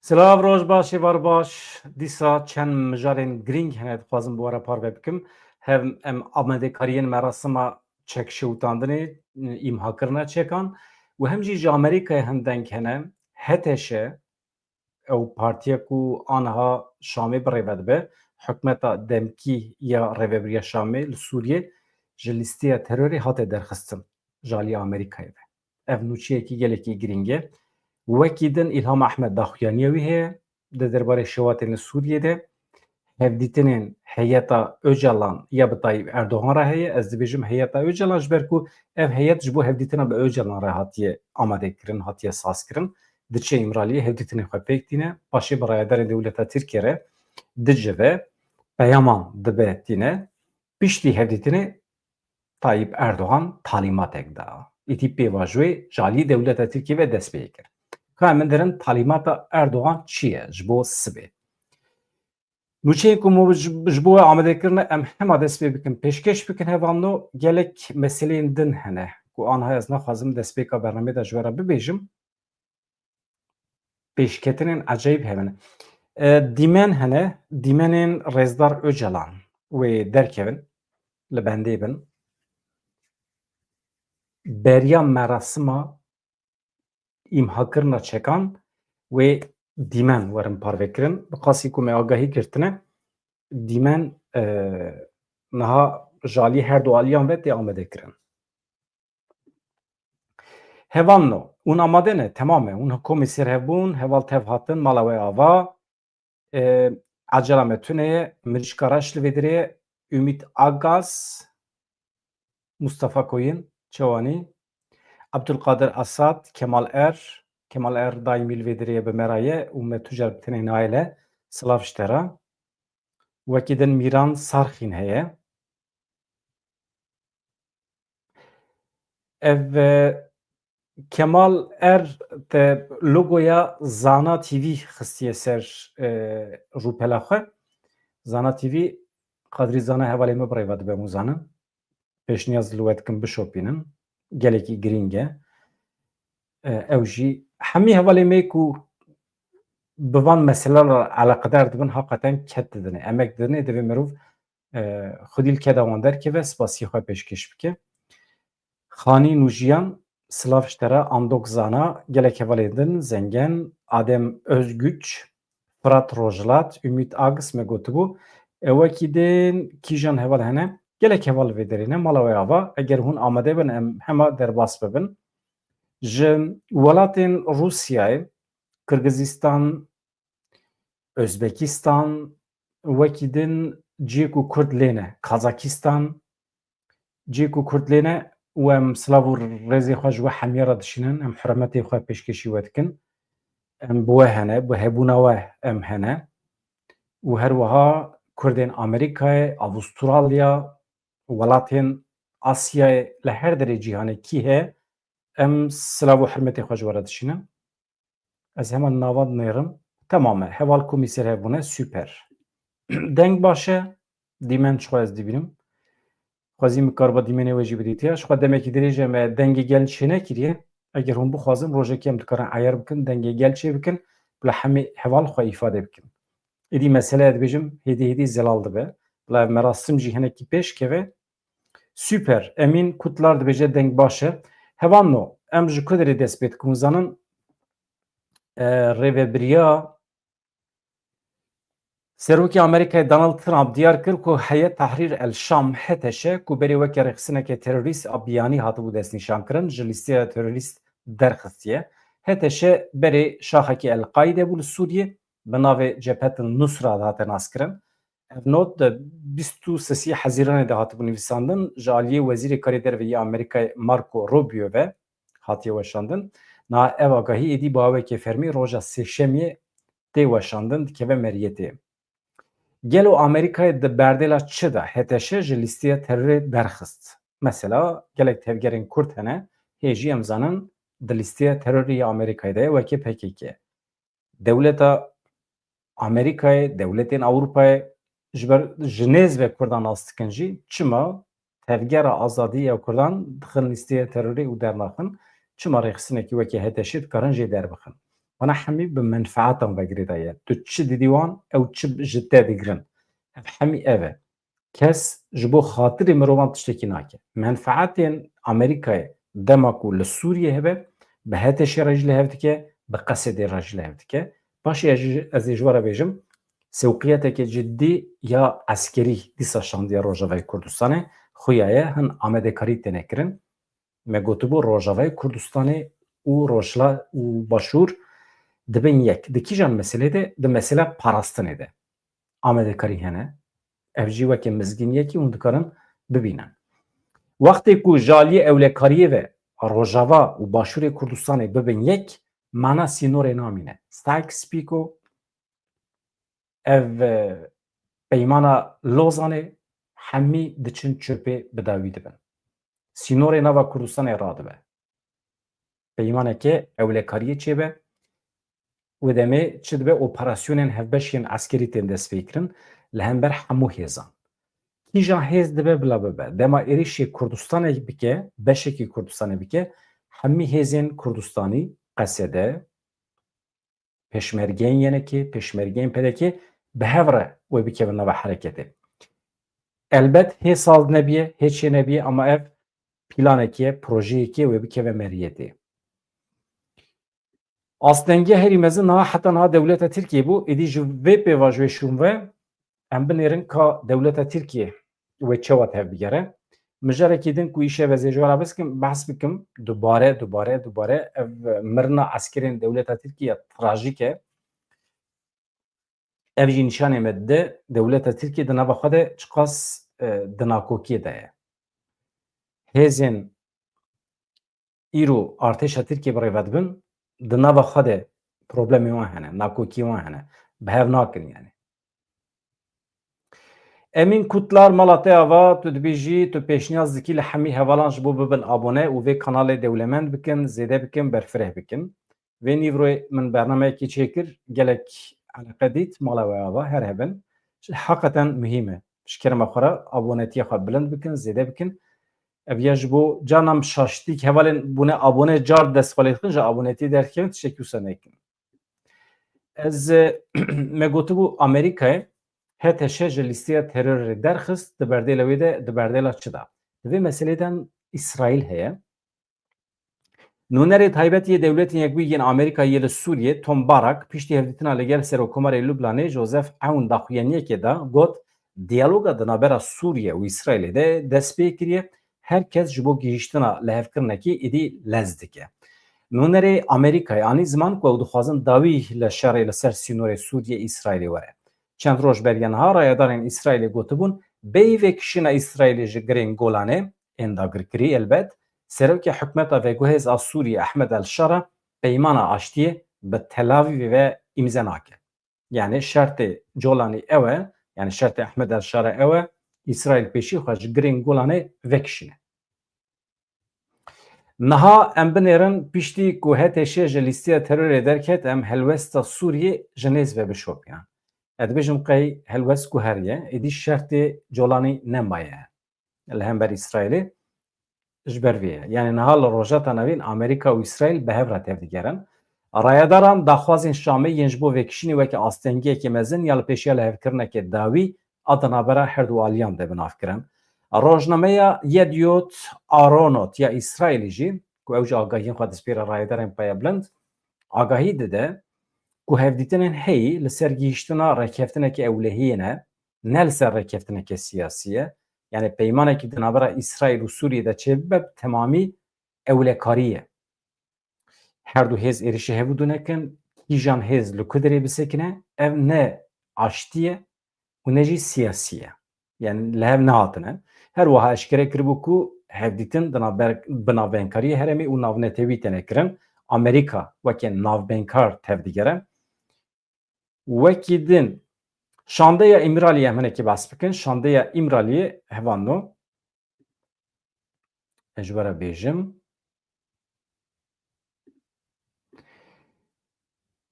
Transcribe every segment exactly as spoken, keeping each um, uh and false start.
Silav, roj baş, êvar baş. Dîsa çend mijarên girîng hene dixwazim bi we re parve bikim. Hem em amadekariyên merasima çekşewitandinê, îmhakirina çekan û hem jî ji Amerîkayê hin deng hene. H T Ş, ew partiya ku aniha Şamê birêve dibe, hikûmeta demkî ya rêvebiriya Şamê li Sûriyê ji lîsteya terorê hate derxistin ji alî Amerîkayê ve. Ev nûçeyekî gelekî girîng e. Wekî din Îlham Ehmed daxuyaniya wî heye di derbarê şewatên li Sûriyê de. Hevdîtinên heyeta Ocalan ya bi Tayyip Erdogan re heye. Ez dibêjim heyeta Ocalan, ji ber ku ev heyet ji bo hevdîtina bi Ocalan re hatiye amadekirin, hatiye sazkirin. Diçe Îmraliyê, hevdîtinên xwe pêk tîne, paşê bi rayedarên dewleta Tirkiyê re dicive, peyaman dibe tîne. Piştî hevdîtinê Tayyip Erdogan talîmatek da. Îtî pêvajoyê ji alî dewleta Tirkiyê ve dest pê kir. Ka min dirin talîmata Erdogan çi ye ji bo sibê? Nûçeyên ku min ji, ji bo we amade kirine, em hema dest pê bikin, pêşkêş bikin hevalno, gelek meseleyên din hene ku aniha ez naxwazim destpêka bernameyê de ji we re bibêjim. Pêşketinên ecayîb hebin. E, dîmen hene, dîmenên Rêzdar Ocalan wê derkevin, li bendê bin. Beriya merasima îmhakirina çekan wê dîmen werin parvekirin. Bi qasî ku me agahî girtine, dîmen, e, niha ji alî her du aliyan ve tê amadekirin. Hevalno, hûn amade ne? Temam e. Hûn komî sêr hev bûn, heval tev hatin, mala we ava. E, ecela me tune ye. Mirîşka reş li vê dirê ye. Ümit Agaz, Mustafa Koyun, Çewanî, Abdulkadir Asad, Kemal Er. Kemal Er daîmî li vê dirê ye, bi me re ye û me tu car bi tenê nayê le. Silav ji te re. Wekî din Mîran Sarxîn heye. Ev, e, Kemal Er te logoya Zana T V xistiye ser, e, rûpela xwe. Zana T V, Qadrî Zana hevalê me bi rêve dibe, hûn zanin. Pêşniyaz li we dikim bişopînin. Gelekî girîng e. E, ew jî hemî hevalê me ku bi van meseleyan re eleqedar dibin, haqeten ked didine, emek didine, divê mirov, e, xwedî li keda wan derkeve, spasiyê xwe pêşkêş bike. Xanî Nûjiyan, silav ji te re, Andok Zana, gelek hevalên din, Zengen, Adem Özgüç, Fırat Rojhilat, Ümit Agis me gotibû. E, wekî din kîjan heval hene? Gelek heval vê derê ne, mala we ava. Eger hûn amade bin, em hema derbas bibin. Ji welatên Rûsyayê, Kirgizistan, Özbekistan, wekî din cihê ku Kurd lê ne, Kazakistan, cihê ku Kurd lê ne û em silav û rêzê xwe ji we hemiya re dişînin, em hurmetê xwe pêşkêşî we dikin. Em bi we hene, bi hebûna we em hene. Û her wiha Kurdên Amerîkayê, Avustralya, welatên Asyayê, li her derê cîhanê kî heye, em silav û hurmetê xwe ji we re dişînin. Ez hemen nava dinêrim. Temam e. Heval komî ser hev bûne. Süper. Deng baş e. Dîmen çi xwe ez dibînim. Xwezî min kariba dîmenê we jî bidîtiya. Ji xwe demekî dirêj e me dengê gel çênekiriye. Eger hûn bixwazin, rojekê em dikarin eyar bikin, dengê gel çê bikin. Bila hemî heval xwe îfade bikin. Êdî meseleya dibêjim, hêdî hêdî zelal dibe. Bila ev merasim jî hinekî pêş keve. Süper. Emîn Kutlar dibêje deng baş e. Hevalno, em ji ku derê dest pê dikin? Hûn zanin, e, rêvebiriya Serokê Amerîkayê Donald Trump diyar kir ku Heyet Tahrir el Şam, H T Ş, ku berê weke rêxistineke terorîst a biyanî hatibû destnîşankirin, ji lîsteya terorîst derxistiye. H T Ş berê şaxekî El-Qaîde bû li Sûriyê, bi navê Cephet el-Nusra dihate naskirin. Ev not di bîst û sisê Hezîranê de hatibû nivîsandin, ji aliyê Wezîrê Karê Derve yê Amerîkayê Marco Rubio ve hatiye weşandin. Niha ev agahî êdî bi awekê fermî roja Sêşemiyê tê weşandin, dikeve meriyetê. Gelo Amerîkayê di berdêla çi de H T Ş ji lîsteya terorê derxist? Mesela gelek tevgerên Kurd hene, hê jî em zanin di lîsteya terorê ya Amerîkayê de ye, wekî P K K. Dewleta Amerîkayê, dewletên Ewropayê ji ber ji nêz ve Kurdan nas dikin jî, çima Tevgera Azadî ya Kurdan dixin lîsteya terorê û dernaxin? Çima rêxistinekî wekî H T Ş dikarin jê derbixin? Wana hemî bi menfeatan ve girêdaye. Tu çi didî wan, ew çi ji te digirin. Ev hemî ev e. Kes ji bo xatirê mirovan tiştekî nake. Menfeatên Amerîkayê dema ku li Sûriyê hebe, bi HTŞ re jî li hev dike, bi Qesedê re jî li hev dike. Paşê ez jî, ez ê ji we re bêjim, sewqiyeteke cidî ya eskerî dîsa şandiye Rojavayê Kurdistanê, xuya ye, hin amadekarî têne kirin. Me gotibû Rojavayê Kurdistanê û Rojhila û Başûr dibin yek. Di kîjan meselê de? Di mesela parastinê de amadekarî hene. Ev jî weke mizgîniyekî hûn dikarin bibînin. Wextê ku ji aliyê ewlekariyê ve Rojava û Başûrê Kurdistanê bibin yek, mana sînorê namîne. Sykes-Picot, ev, e, peymana Lozanê, hemî diçin çöpê, bi dawî dibin. Sînorê nava Kurdistanê radibe. Peymaneke ewlekariyê çêbe. Wê demê çi dibe? Operasyonên hevbeş yên eskerî tên destpêkirin li hember hemû hêzan. Kîjan hêz dibe bila bibe. Dema êrişê Kurdistanê bike, beşekî Kurdistanê bike, hemî hêzên Kurdistanî, Qesede, pêşmergeyên Y N K, pêşmergeyên P D K bi hev re wê bikevin nava hereketê. Elbet hê saz nebiye, hê çê nebiye, ama ev planekê, projeyekê wê bikeve meriyetê. Astengiya herî mezin niha heta niha dewleta Tirkiyê bû, êdî ji vê pêvajoyê şûn ve em binêrin ka dewleta Tirkiyê wê çawa tevbigere. Mijarekî din ku îşev ez ê ji we re behs bikim, behs bikim, dubare, dubare, dubare ev mirina eskerên dewleta Tirkiyê trajîk e. Ev jî nîşanê me dide dewleta Tirkiyê di nava xwe de çiqas, e, di nakokiyê de ye. Hêzên îro artêşa Tirkiyê bi rê ve dibin, di nava xwe de problemê wan hene, nakokiyê wan hene. Bi hev nakin yani. Emîn Kutlar, mala te ava, tu dibêjî, tu pêşniyaz dikî li hemî hevalan ji bo bibin abone û vê kanalê dewlemend bikin, zêde bikin, berfireh bikin. Vê nîvroyê min bernameyekî çêkir, gelek eleqe dît, mala we ava, her hebin. Heqeten muhîm e. Ji kerema xwe re abonetiya xwe bilind bikin, zêde bikin. Ev ya ji bo carna min şaştîk hevalên bûne abone car dest xwe lê dixin, ji abonetiyê derdikevin, tiştekî wisa nekin. Ez, e, me gotibû Amerîkayê H T Ş ji lîsteya terorê derxist, di berdêla wê de, di berdêla çi de? Di vê meselê de Îsraîl heye. Nûnerê taybet yê Dewletên Yekbûyî yên Amerîka yê li Sûriyê, Tom Barak, piştî hevdîtina li gel Serokkomarê Lubnanê Joseph Aoun daxuyaniyekê da, got, diyaloga di navbera Sûriye û Îsraîlê de dest pê kiriye, her kes ji bo gihîştina lihevkirinekê êdî lez dike. Nûnerê Amerîkayê anî ziman ku ew dixwazin dawî li şerê li ser sînorê Sûriye-Îsraîlê were. Çend roj beriya niha rayedarên Îsraîlê gotibûn, bêyî vekişîna Îsraîlê ji girên Golanê, ên dagirkirî elbet, serokê hikûmeta veguhêz a Sûriyê Ehmed El Şara peymana aştiyê bi Tel Avîvê ve îmze nake. Yani şertê Colanî ew e, yani şertê Ehmed El Şara ew e, Îsraîl pêşî xwe ji girên Golanê vekişîne. Niha em binêrin, piştî ku H T Ş ji lîsteya terorê derket, em helwesta Sûriyê ji nêz ve bişopînin. Ez dibêjim qey helwest guheriye, êdî şertê Colanî nemaye li hember Îsraîlê. Ji ber vê ye. Yani niha li Rojhilata Navîn Amerîka û Îsraîl bi hev re tevdigerin. Rayedaran daxwazên Şamê yên ji bo vekişînê weke astengiyekê mezin ya li pêşiya lihevkirineke dawî a di navbera her du aliyan de bi nav kirin. Rojnameya Yediot Aronot ya Îsraîlê jî, ku ew jî agahiyên xwe destpêra rayedarên payebilind, agahî dide ku hevdîtinên heyî li ser gihîştina rêkeftineke ewlehiyê ne, ne li ser rêkeftineke siyasî ye. Yani peymanekî di navbera Îsraîl û Sûriyê de çêbibe, bi temamî ewlekarî ye. Her du hêz êrişî hevû dû nekin, kîjan hêz li ku derê bisekine, ev ne aştî ye û ne jî siyasî ye. Yani li hev nehatine. Her wiha eşkere kiribû ku hevdîtin di navber-, bi navbenkariyê herêmê û navnetewî têne kirin. Amerîka weke navbenkar tevdigere. Wekî din, şandeya Îmraliyê em hinekî behs bikin. Şandeya Îmraliyê hevalno. Ez ji we re bêjim.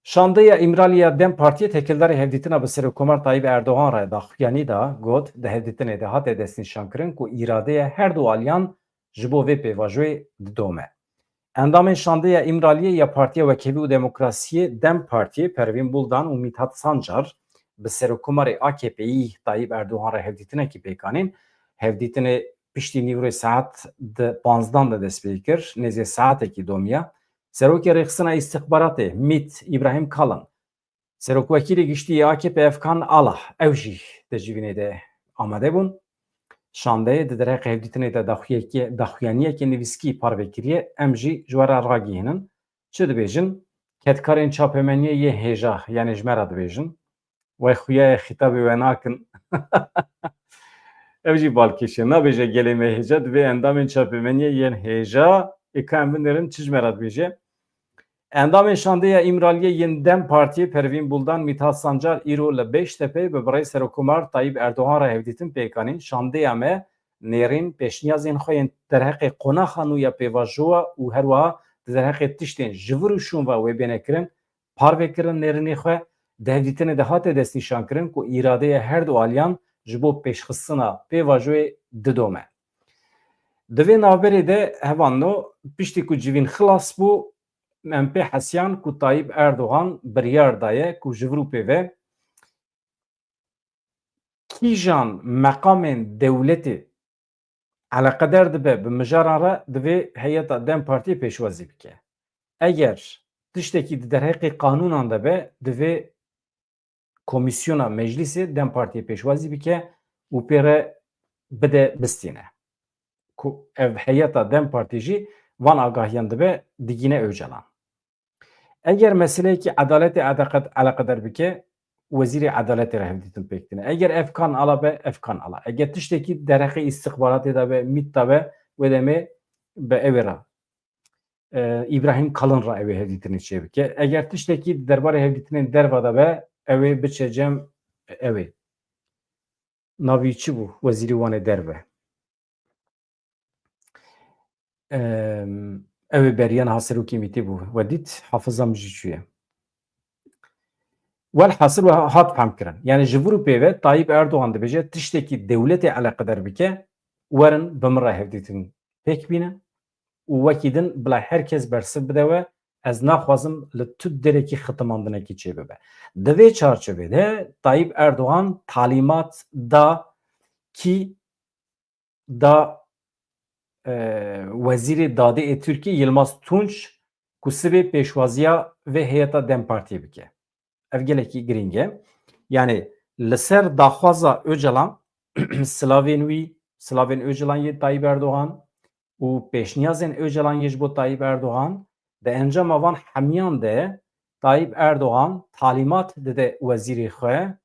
Şandeya Îmraliya DEM Partiyê têkildarî hevdîtina bi Serokkomar Tayyip Erdogan re daxuyanî da, got, di hevdîtinê de hate destnîşankirin ku îradeya her du aliyan ji bo vê pêvajoyê didome. Endamên şandeya Îmraliyê ya Partiya Wekhevî û Demokrasiyê DEM Partiyê Pervîn Buldan û Mithat Sancar bi Serokkomarê A K P'yî Tayyip Erdogan re hevdîtinekî pêk anîn. Hevdîtinê piştî nîvro saet di panzdan de dest pê kir, nêzê saetekî domiya. Serokê Rêxistina Îstixbaratê, MÎT, Îbrahîm Kalin, Serokwekîlê Giştî yê A K P Efkan Ala, ew jî di civînê de amade bûn. Şandeyê di derheqê hevdîtinê de daxuyekê-, daxuyaniyekê nivîskî parve kiriye, em jî ji we re ragihînin. Çi dibêjin? Kedkarên çapemeniyê yên hêja, yanî ji me re dibêjin. Wey xuya ye xîtabê we nakin. Ev jî balkêş e. Nabêje gelê me hêja, divê endamên çapemeniyê yên hêja ê ka em binêrin çi ji me re dibêje. Endamên şandeya Îmraliyê yên DEM Partiyê Pervîn Buldan, Mithat Sancar îro li Beştepê bi birê Serokkomar Tayyip Erdogan re hevdîtin pêk anîn. Şandeya me nêrîn pêşniyazên xwe yên derheqê qonaxa nû ya pêvajoya û herwiha di derheqê tiştên ji vir û şûn ve wê bêne kirin, parve kirin nêrînê xwe. Di hevdîtinê de hate destnîşankirin ku îradeya her du aliyan ji bo pêşxistina pêvajoyê didome. Di vê navberê de hevalno, piştî ku civîn xilas bû, em pê hesiyan ku Tayyip Erdogan biryar daye ku ji vir û pê ve kîjan meqamên dewletê eleqeder dibe bi mijaran re, divê heyeta DEM Partiyê pêşwazî bike. Eger tiştekî di derheqê qanûnan de be, divê komîsyona meclîsê DEM Partiyê pêşwazî bike û pê re bide bistîne. Ku ev heyeta DEM Partiyê jî van agahiyan dibe digîne Ocalan. Eger meseleyekî edaletê edeqed-, eleqeder bike, wezîrê edaletê re hevdîtin pêk tîne. Eger Efkan Ala be, Efkan Ala. Eger tiştekî derheqê îstixbaratê de be, MÎT de be, wê demê bi ewê re, e, Îbrahîm Kalin re ewê hevdîtinê çêbike. Eger tiştekî di derbarê hevdîtinên derve de be, ewê biçe cem ewê. Navî çi bû? Wezîrê wanê derve. Em, ew ê beriya niha serokê MÎTê bû. We dît, hafiza min jî çûye. Welhasil we hat fehm kirin. Yani ji vir û pê ve Tayyip Erdogan dibêje tiştekî dewletê eleqeder bike, werin bi min re hevdîtin pêk bînin û wekî din bila her kes bersiv bide we, ez naxwazim li tu derekî xitimandinekî çêbibe. Di vê çarçovê de Tayyip Erdogan talîmat da kî da, e, Wezîrê Dadê ê Tirkiyê Yilmaz Tunç ku sibê pêşwaziya vê heyeta DEM Partiyê bike. Ev gelekî girîng e. Yani li ser daxwaza Ocalan, silavên wî, silavên Ocalan yê Tayyip Erdogan û pêşniyazên Ocalan yê ji bo Tayyip Erdogan, di encama van hemiyan de Tayyip Erdogan talîmat dide wezîrê xwe,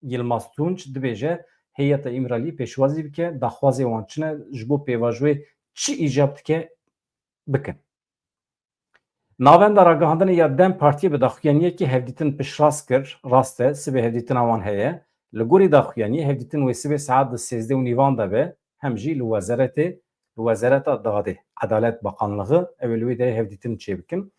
Yilmaz Tunç dibêje, heyeta Îmraliyê pêşwazî bike, daxwazê wan çi ne, ji bo pêvajoyê çi îcab dike bikin. Navenda ragihandinê ya DEM Partiyê bi daxuyaniyekî hevdîtin piştrast kir, rast e, sibê hevdîtina wan heye. Li gorî daxuyaniyê hevdîtin wê sibê saet di sêzdeh û nîvan de be, hem jî li wezeretê, li Wezareta Dadê, Edalet Bakanlığı, ew ê li wê derê hevdîtin çêbikin.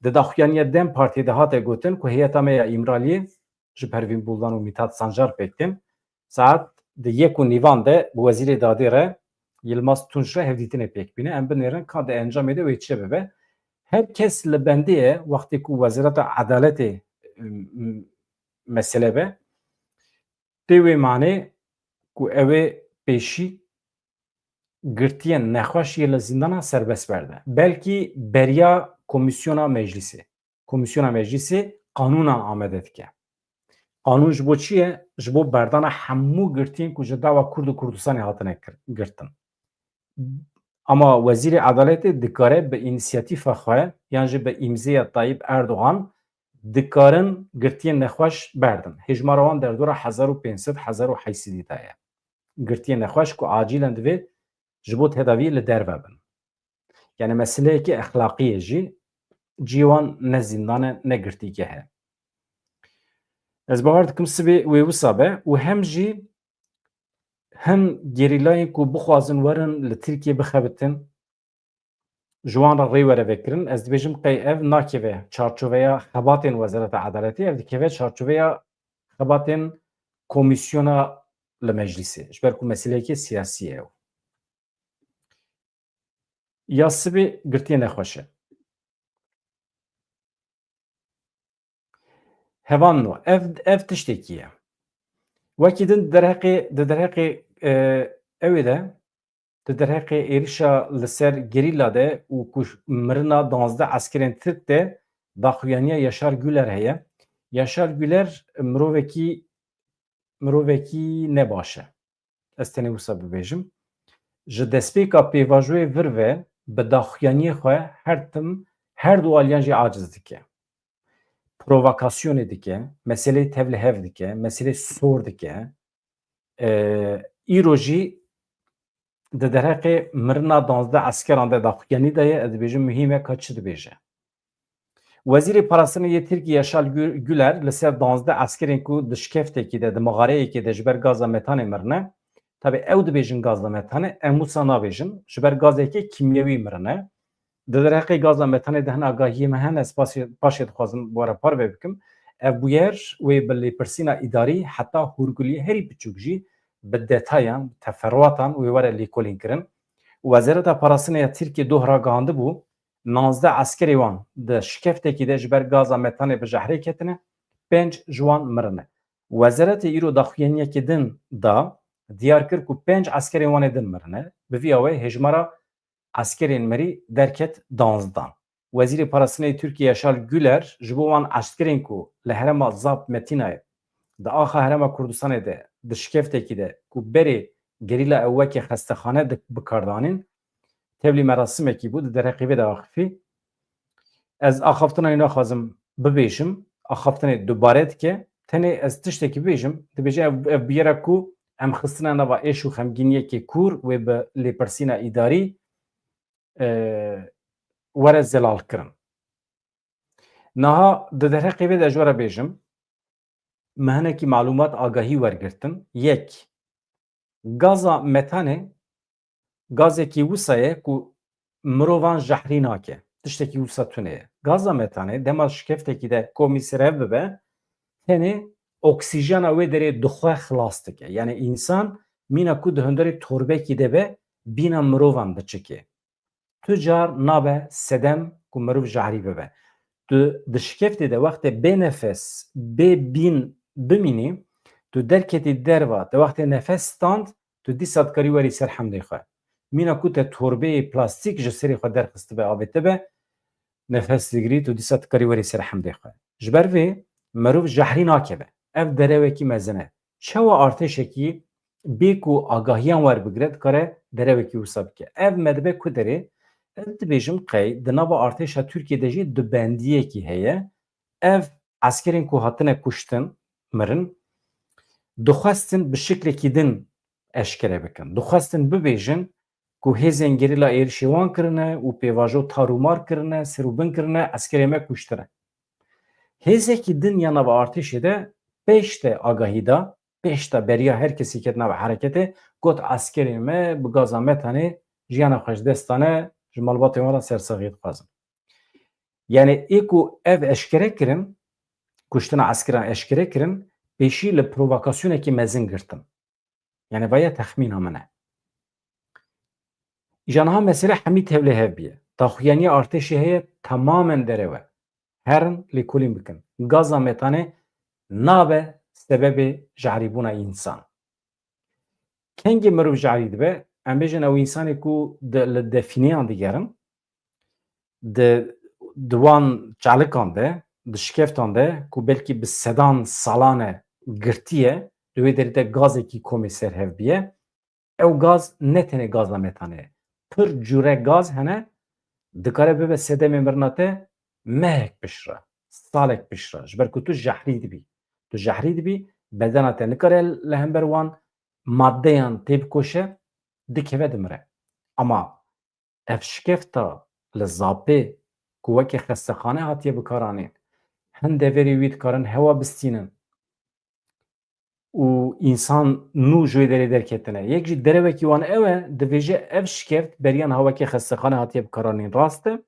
Di daxuyaniya DEM Partiyê de hate gotin ku heyeta me ya Îmraliyê ji Pervîn Buldan û Mithat Sancar pêk tên. Saet di yek û nîvan de bi Wezîrê Dadê re, Yilmaz Tunç re hevdîtinê pêk bîne. Em binêrin ka di encamê de wê çi bibe. Her kes li bendê ye, wextê ku Wezareta Edaletê, m, m, mesele be, tê wê manê ku ew ê pêşî girtiyên nexweş yê li zîndana serbest berde. Belkî beriya komîsyona meclîsê. Komîsyona meclîsê qanûnan amade dike. Qanûn ji bo çi ye? Ji bo berdana hemû girtiyên ku ji dava Kurd û Kurdistanê hatine kir-, girtin. Ama Wezîrê Edaletê dikare bi înîsiyatîfa xwe yan jî bi îmzeya Tayyip Erdogan dikarin girtiyên nexweş berdin. Hêjmara wan derdora hezar û pênc sed, hezar û heyt sedî de ye. Girtiyên nexweş ku acîlen divê ji bo tedaviyê li derve bin. Yani meseleyeke exlaqî ye jî, cî wan ne zîndan e, ne girtîgeh e. Ez bawer dikim sibê wê wisa be û hem jî hin gerîlayên ku bixwazin werin li Tirkiyê bixebitin, ji wan re rê were vekirin. Ez dibêjim qey ev nakeve çarçoveya xebatên Wezareta Edaletê, ev dikeve çarçoveya xebatên komîsyona li meclîsê. Ji ber ku meseleyeke siyasî ye ew. Ya sibê girtiyê nexweş e. Hevalno, ev, ev tiştekî ye. Wekî din di derheqê, di derheqê, e, ewê de, di derheqê êrişa li ser gerîla de û ku mirina duwazdeh eskerên Tirk de daxuyaniya Yaşar Güler heye. Yaşar Güler mirovekî, mirovekî ne baş e. Ez tenê wisa bibêjim. Ji destpêka pêvajoyê vir ve bi daxuyaniyê xwe her tim, her du aliyan jî aciz dike. Provokasyonê dike, meseleyê tevlihev dike, meseleyê sor dike. Ee, îro jî di derheqê mirina duwazdeh eskeran de daxuyanî daye, ez dibêjim muhîm e ka çi dibêje. Wezîrê Parastinê yê Tirkiyê Yaşar Gü-, Güler li ser duwazdeh eskerên ku di şikeftekî de, di mixareyekê de ji ber gaza metanê mirine, tabî ew dibêjin gaza metane, em wisa nabêjin, ji ber gazeke kîmyewî mirine. Di derheqê gaza metanê de hin agahiyê me hene, ez paşê, paşê dixwazim bi we re parve bikim. Ev bûyer wê bi lêpirsîna îdarî heta hûrguliyê herî biçûk jî bi detayan, bi teferruatan wê were lêkolînkirin. Wezareta Parastinê ya Tirkiyê doh ragihandibû, nozde eskerê wan di şikeftekî de ji ber gaza metanê bi jehrê ketine, pênc ji wan mirine. Wezaretê îro daxuyaniyekê din da, diyar kir ku pênc eskerên wan ê din mirine. Bi vî awayî hêjmara eskerên mirî derket duwazdan. Wezîrê Parastinê yê Tirkiyê Yaşar Güler ji bo wan eskerên ku li herêma Zap Metînayê di axa herêma Kurdistanê de di şikeftekî de ku berê gerîla ew weke xestexane di, bi kar danîn, tevlî merasimekî bû, di derheqê vê de axifî. Ez axaftina wî naxwazim bibêjim, axaftinê dubare dike. Tenê ez tiştekî bibêjim, dibêje ev, ev bûyera ku em xistine nava êş û xemgîniyekê kûr wê bi lêpirsîna îdarî, e, were zelalkirin. Niha di derheqê vê de ez ji we re bêjim, me hinekî malûmat, agahî wergirtin. Yek, gaza metanê gazekî wisa ye ku mirovan jehrî nake. Tiştekî wisa tune ye. Gaza metanê dema şikeftekî de komî serhev bibe, tenê oksîjena wê derê dixwe xilas dike. Yanî însan mîna ku di hundirê torbekî de be, bîna mirovan diçike. Tu car nabe sedem ku mirov jehrî bibe. Tu di şikeftê de wextê bê nefes, bê bîn bimînî, tu derketî derva, te wextê nefes stand, tu dîsa dikarî werî ser hemdê xwe. Mîna ku te torbeyê plastîk ji serê xwe derxistibe, avêtibe, nefes digirî, tu dîsa dikarî werî ser hemdê xwe. Ji ber vê mirov jehrî nakeve. Ev derewekî mezin e. Çawa artêşekî bê ku agahiyan werbigire, dikare derewekî wisa bike? Ev me dibe ku derê? Ez dibêjim qey di nava artêşa Tirkiyê de jî dubendiyekî heye. Ev eskerên ku hatine kuştin, mirin, dixwestin bi şiklekî din eşkere bikin. Dixwestin bibêjin ku hêzên gerîla êrişê wan kirine û pêvajo tarûmar kirine, serûbin kirine, eskerê me kuştine. Hêzekî din ya nava artêşê de pêş de agahî da, pêş de beriya her kesî ket nava hereketê, got, eskerê me bi gaza metanê jiyana xwe ji dest dane, ji malbatên wan re sersaxiyê dixwazin. Yanî ê ku ev eşkere kirin, kuştina eskeran eşkere kirin, pêşî li provokasyonekî mezin girtin. Yanî vaya texmîna min e. Îja niha mesele hemî tevlê hev bûye. Daxuyaniya artêşê heye, temamen derew e. Herin lêkolîn bikin. Gaza metane nabe sebebê jehrîbûna însan. Kengê mirov jehrî dibe, em bêjin ew însanê ku di, li defîneyan digerin, di, di wan çalikan de, di şikeftan de ku belkî bi sedan salan e girtiye, di wê derî de gazekî komê serhev bûye. Ew gaz ne tenê gaza metane ye. Pir cûre gaz hene, dikare bibe sedemê mirina te mehek piştre, salek piştre. Ji ber ku tu jehrî dibî. Tu jehrî dibî, bedena te nikare li hember wan maddeyan têbikoşe, dikeve dimire. Ama ev şikefta li Zapê ku weke xestexane hatiye bikaranîn, hin deverê wî dikarin hewa bistînin û însan nû ji wê derê derketine. Yek jî derewekî wan ew e, dibêje ev şikeft beriya niha weke xestexane hatiye bikaranîn rast e,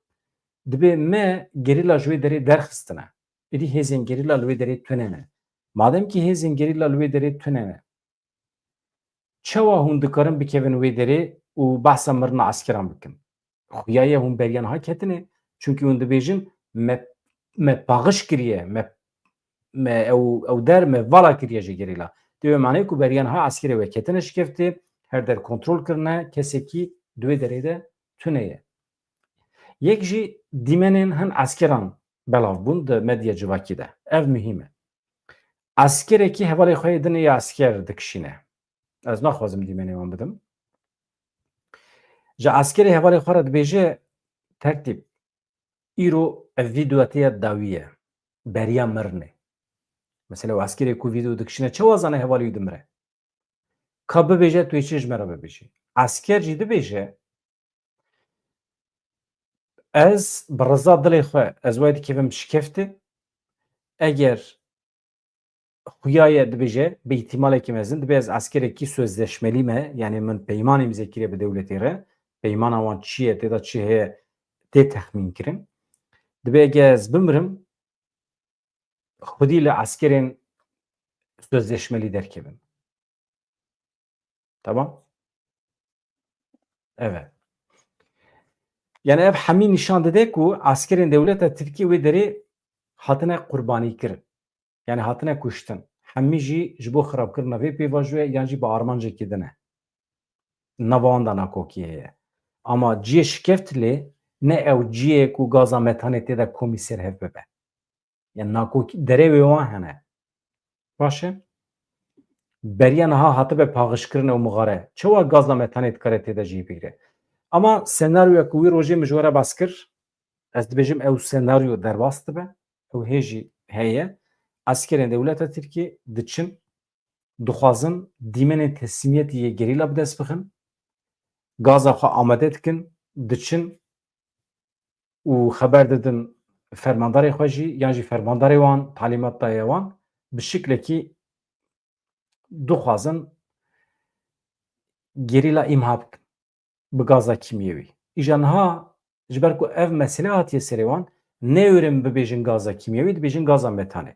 dibê me gerîla ji wê derê derxistine. Êdî hêzên gerîla li wê derê tune ne. Madem kî hêzên gerîla li wê derê tune ne, çawa hûn dikarin bikevin wê derê û behsa mirina eskeran bikin? Xuya ye hûn beriya niha ketine. Çunkî hûn dibêjin me, me paxiş kiriye, me, me ew, ew der me vala kiriye ji gerîla. Tê wê manê ku beriya niha eskerê we ketine şikeftê, her der kontrol kirine, kesekî di wê derê de tune ye. Yek jî dîmenên hin eskeran belav bûn di medya civakî de. Ev muhîm e. Eskerekî hevalê xwe yê din ê esker dikişîne. Ez naxwazim dîmenê wan bidim. Ji eskerê hevalê xwe re dibêje, tertîb, îro ev vîdeoya te ya dawî ye. Beriya mirinê. Mesela, ew eskerê ku vîdeo dikişîne, çawa zane hevalê wî dimire? Ka bibêje, tu yê çi ji me re bibêjî? Esker jî dibêje, ez bi riza dilê xwe, ez wayê dikevim şikeftê. Eger xuya ye, dibêje, bi îhtîmalekî mezin, dibê ez eskerekî sözleşmelî me, yanî min peyman îmze kiriye bi dewletê re, peymana wan çi ye, tê de çi heye, tê texmîn kirin. Dibê eger ez bimirim, xwedî li eskerên sözleşmelî derkevim. Tamam? Evet. Yani ev hemî nîşan dide ku eskerên dewleta Tirkiyê wê derê hatine qurbanî kirin. Yani hatine kuştin. Hemî jî ji bo xirabkirina vê pêvajoyê yan jî bi armancekî din e. Nava wan de nakokî heye. Ama cihê şikeft lê ne ew cihê ku gaza metanê tê de komî ser hev bibe. Yani nakokî derê wê wan hene. Baş e. Beriya niha hatibe paxişkirin ew mixare. Çawa gaza metanê dikare tê de cihê bigire? Ama senaryoya ku wî rojê min ji we re bas kir, ez dibêjim ew senaryo derbas dibe. Ew hê jî heye. Eskerên dewleta Tirkiyê diçin, dixwazin dîmenên teslîmiyetê yê gerîla bi dest bixin. Gaza xwe amade dikin, diçin û xeber didin fermandarê xwe jî, yan jî fermandarê wan talîmat daye wan, bi şiklekî dixwazin gerîla îmha bikin bi gaza kîmyewî. Îja niha ji ber ku ev mesele hatiye serê wan, newêrin bibêjin gaza kîmyewî, dibêjin gaza metanê.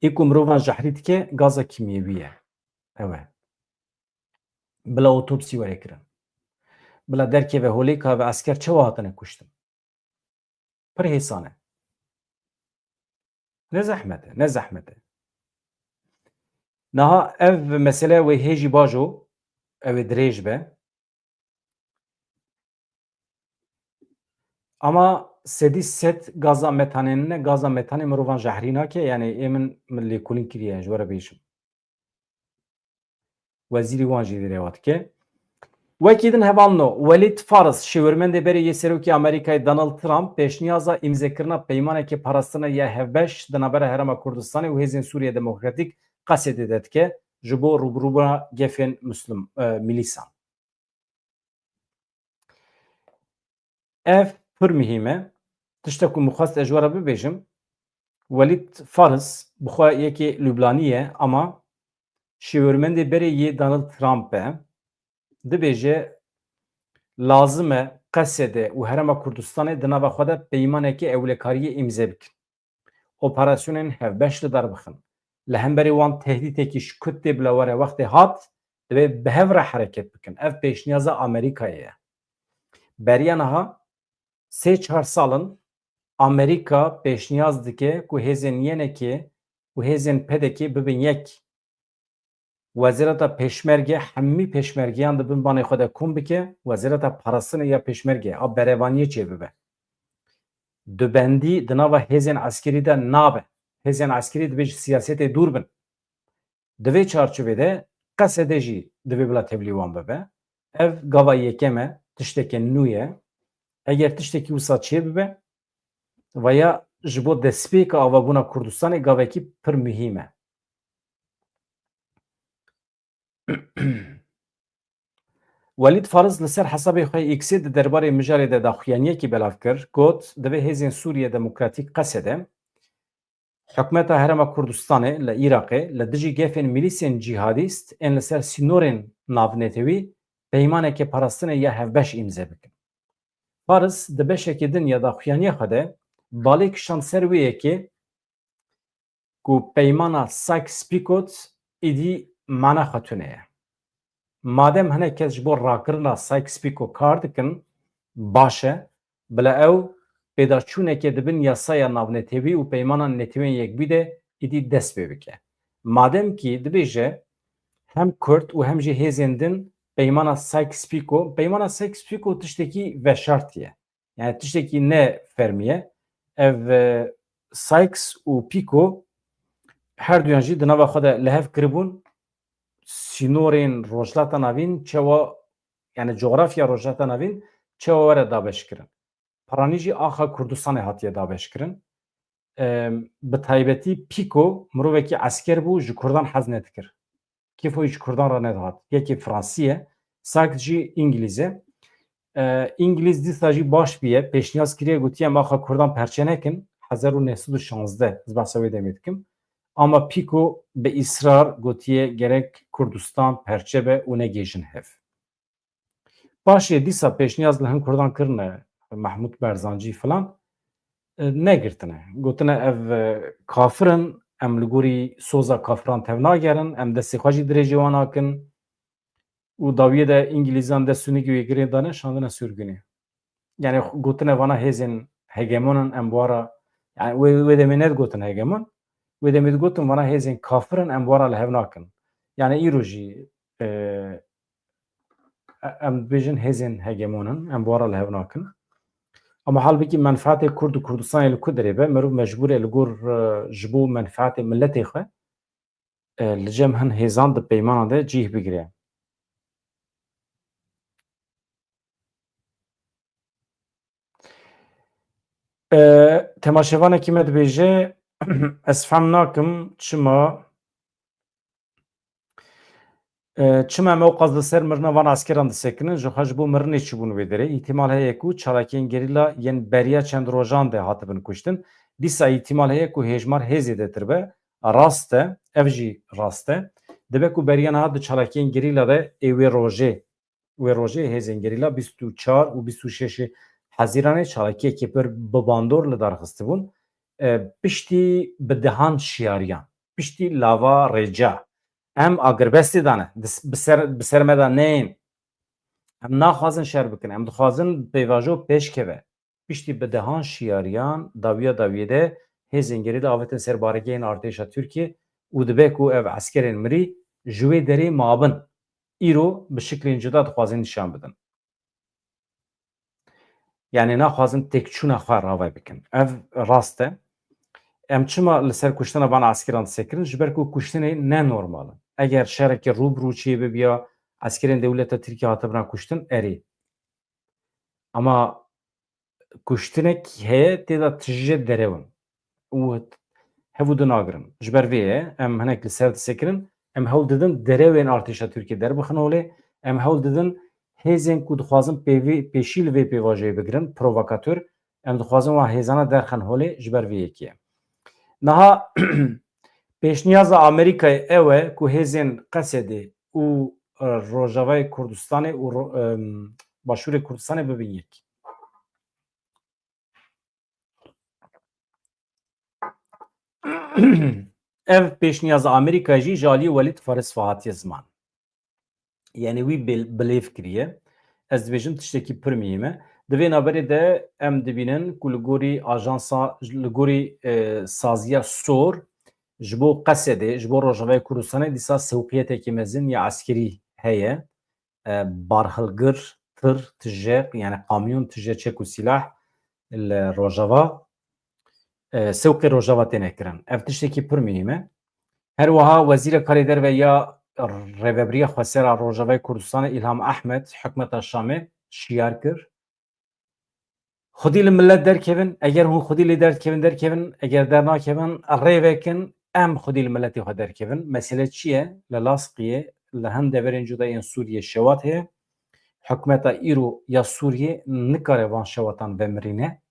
Ê ku mirovan jehrî dike, gaza kîmyewî ye. Ew e. Bila otopsî were kirin. Bila derkeve holê ka ve esker çawa hatine kuştin. Pir hêsan e. Ne zehmet e, ne zehmet e. Niha ev mesele wê hê jî bajo, ew ê dirêj be. Ama sedî sed gaza metanê nîne, gaza metanê mirovan jehrî nake, yani ê min, min lêkolîn kiriye, ji we re bêjim. Wezîrî wan jî vê rêwa dike. Wekî din hevalno, Welîd Faris, şêwirmendê berê yê Serokê Amerîkayê Donald Trump pêşniyaza îmzekirina peymanekê parastina ya hevbeş di navbera Herêma Kurdistanê û Hêzên Sûriye Demokratîk, Qesedê de dike, ji bo rûbirûbûna gefên Muslim, e, milîsan. Ev pir muhîm e. Tiştek ku min xwest ez ji we re bibêjim, Welîd Faris bi xwe yekê Lubnanî ye, ama şêwirmendê berê yê Donald Trump e. Dibêje, lazim e Qesede û Herêma Kurdistanê di nava xwe de peymanekê ewlekariyê îmze bikin. Operasyonên hevbeş li dar bixin. Li hemberî wan tehdîtekî ji ku tê bila were, wextê hat, divê bi hev re hereket bikin. Ev pêşniyaza Amerîkayê ye. Beriya niha sê çar sal in Amerîka pêşniyaz dike ku hêzên Y N K'ê û hêzên P D K'ê bibin yek. Wezareta Pêşmerge hemî pêşmergeyan di bin banê xwe de kom bike, Wezareta Parastinê ya Pêşmerge a berevaniyê çêbibe. Dubendî di nava hêzên eskerî de nabe. Hêzên eskerî divê ji siyasetê dûr bin. Di vê çarçovê de Qesede jî divê bila tevlî wan bibe. Ev gava yekem e, tişteke nû ye. Eger tiştekî wisa çêbibe, vaya ji bo destpêka avabûna Kurdistanê gavekî pir muhîm e. Welîd Fariz li ser hesabê xwe yê X-ê di derbarê mijarê de daxuyaniyekî belav kir, got, divê hêzên Sûriye Demokratîk, Qesede, hikûmeta Herêma Kurdistanê li Iraqê li dijî gefên milîsên cîhadîst ên li ser sînorên navnetewî peymaneke parastinê ya hevbeş îmze bikin. Fariz di beşekî din ya daxuyaniya xwe de balê kişand ser wê yekê ku peymana Sykes-Picot êdî mana xwe tune ye. Madem hinek kes ji bo rakirina Sykes-Picot kar dikin, baş e, bila ew pêdaçûnekê di bin yasaya navnetewî û peymana Netewên Yekbûyî de êdî dest pê bike. Madem kî dibêje hem Kurd û hem jî hêzên din peymana Sykes-Picot, peymana Sykes-Picot tiştekî veşartî ye. Yani tiştekî ne fermî ye. Ev, e, Sykes û Picot her duyan jî di nava xwe de li hev kiribûn, sînorên Rojhilata Navîn çewa, yani coğrafya Rojhilata Navîn çewa were dabeşkirin. Piranî jî axa Kurdistanê hatiye dabeşkirin. Em, bi taybetî Picot mirovekî esker bû, ji Kurdan hez nedikir. Kêfa wî ji Kurdan re nedihat. Yekê Fransî ye, Sykes jî Îngilîz e. E, Îngilîz dîsa jî baş bûye, pêşniyaz kiriye, gotiye, em axa Kurdan perçe nekin, hezar û neh sed û şazdeh, ez behsa wê demê dikim. Ama Picot bi îsrar gotiye, gerek Kurdistan perçe be û negihêjin hev. Paşê dîsa pêşniyaz li hin Kurdan kirine, Mehmûd Berzancî filan, e, negirtine. Gotine, ev, e, kafir in, em li gorî soza kafiran tevnagerin, em destê xwe jî dirêjê wan nakin. Û dawiyê de Îngilîzan dest û nigê wê girê dane, şandine sûrgunê. Yani gotine vana hêzên hegemon in, em bi wan re, yani wê, wê demê nedigotin hegemon, wê demê digotin vana hêzên kafir in, em bi wan re li hev nakin. Yani îro jî, e, em dibêjin hêzên hegemon in, em bi wan re li hev nakin. Ama halbikî menfaetê Kurd û Kurdistanê li ku derê be, merov mecbûr e li gor, e, ji bo menfaetê miletê xwe, e, li cem hin hêzan di peymana de cih bigire. E, temaşevanekî me dibêje, ez fehm nakim çima, e, çima em ewqas li ser mirina van eskeran disekinin, jixwe ji bo mirinê çûbûn wê derê. Îhtimal heye ku çalakiyên gerîla yên beriya çend rojan de hatibin kuştin. Dîsa îhtimal heye ku hêjmar hê zêdetir be. Rast e, ev jî rast e. Dibe ku beriya niha di çalakiyên gerîla de ê wê rojê, wê rojê hêzên gerîla bîst û çar û bîst û şeş Hezîranê çalakiyekê pir bi bandor li dar xistibûn. E, piştî bi dehan şiyariyan, piştî lava rêca, em agirbestê dane, dis-, bi ser, bi ser me de neyên. Em naxwazin şer bikin, em dixwazin pêvajo pêş keve. Piştî bi dehan şiyariyan dawiya dawiyê de hêzên gerîla avêtin ser baregehên artêşa Tirkiyê û dibe ku ev eskerên mirî ji wê derê mabin. Îro bi şiklên cuda dixwazin nîşan bidin. Yani naxwazin têkçûna xwe rave bikin. Ev rast e. Em çima li ser kuştina van eskeran disekirin? Ji ber ku kuştinê ne normal in. Eger şerekî rû bi rû çê bibiya, eskerên dewleta Tirkiye hatibina kuştin, erê. Ama kuştinek heye, tê de tije derew in. Û hev û du nagirin. Ji ber vê ye, em hinek li ser disekirin, em hewl didin derewên artêşa Tirkiyê derbixin holê, em hewl didin hêzên ku dixwazin pêvî-, pêşî li vê pêvajoyê bigirin, provokatör, em dixwazin wan hêzana derxin holê ji ber vê yekê ye. Niha pêşniyaza Amerîkayê ew e ku hêzên Qesedê û, e, Rojavayê Kurdistanê û ro-, em, Başûrê Kurdistanê bibin yek. Ev pêşniyaza Amerîkayê jî ji aliyê Welîd Faris ve hatiye ziman. Yani wî bil-, bilêv kiriye. Ez dibêjim tiştekî pir muhîm e. Di vê navberê de em dibînin ku li gorî ajansa, li gorî, e, saziya SOR ji bo Qesedê, ji bo Rojavayê Kurdistanê dîsa sewqiyetekî mezin ya eskerî heye. E, barhilgir, tir, tije, yani kamyon, tije, çek û sîlah li Rojava, e, sewqê Rojava têne kirin. Ev tiştekî pir muhîm e. Her wiha Wezîra Karê Derve ya Rêvebiriya Xweser a Rojavayê Kurdistanê Îlham Ehmed hikûmeta Şamê şiyar kir. Xwedî li milet derkevin, eger hûn xwedî lê derkevin, derkevin, eger dernakevin, rê vekin, em xwedî li miletê xwe derkevin. Mesele çi ye? Li Laskiyê, li hin deverên cuda yên Sûriyê şewat heye. Hikûmeta îro ya Sûriyê nikare van şewatan vemirîne.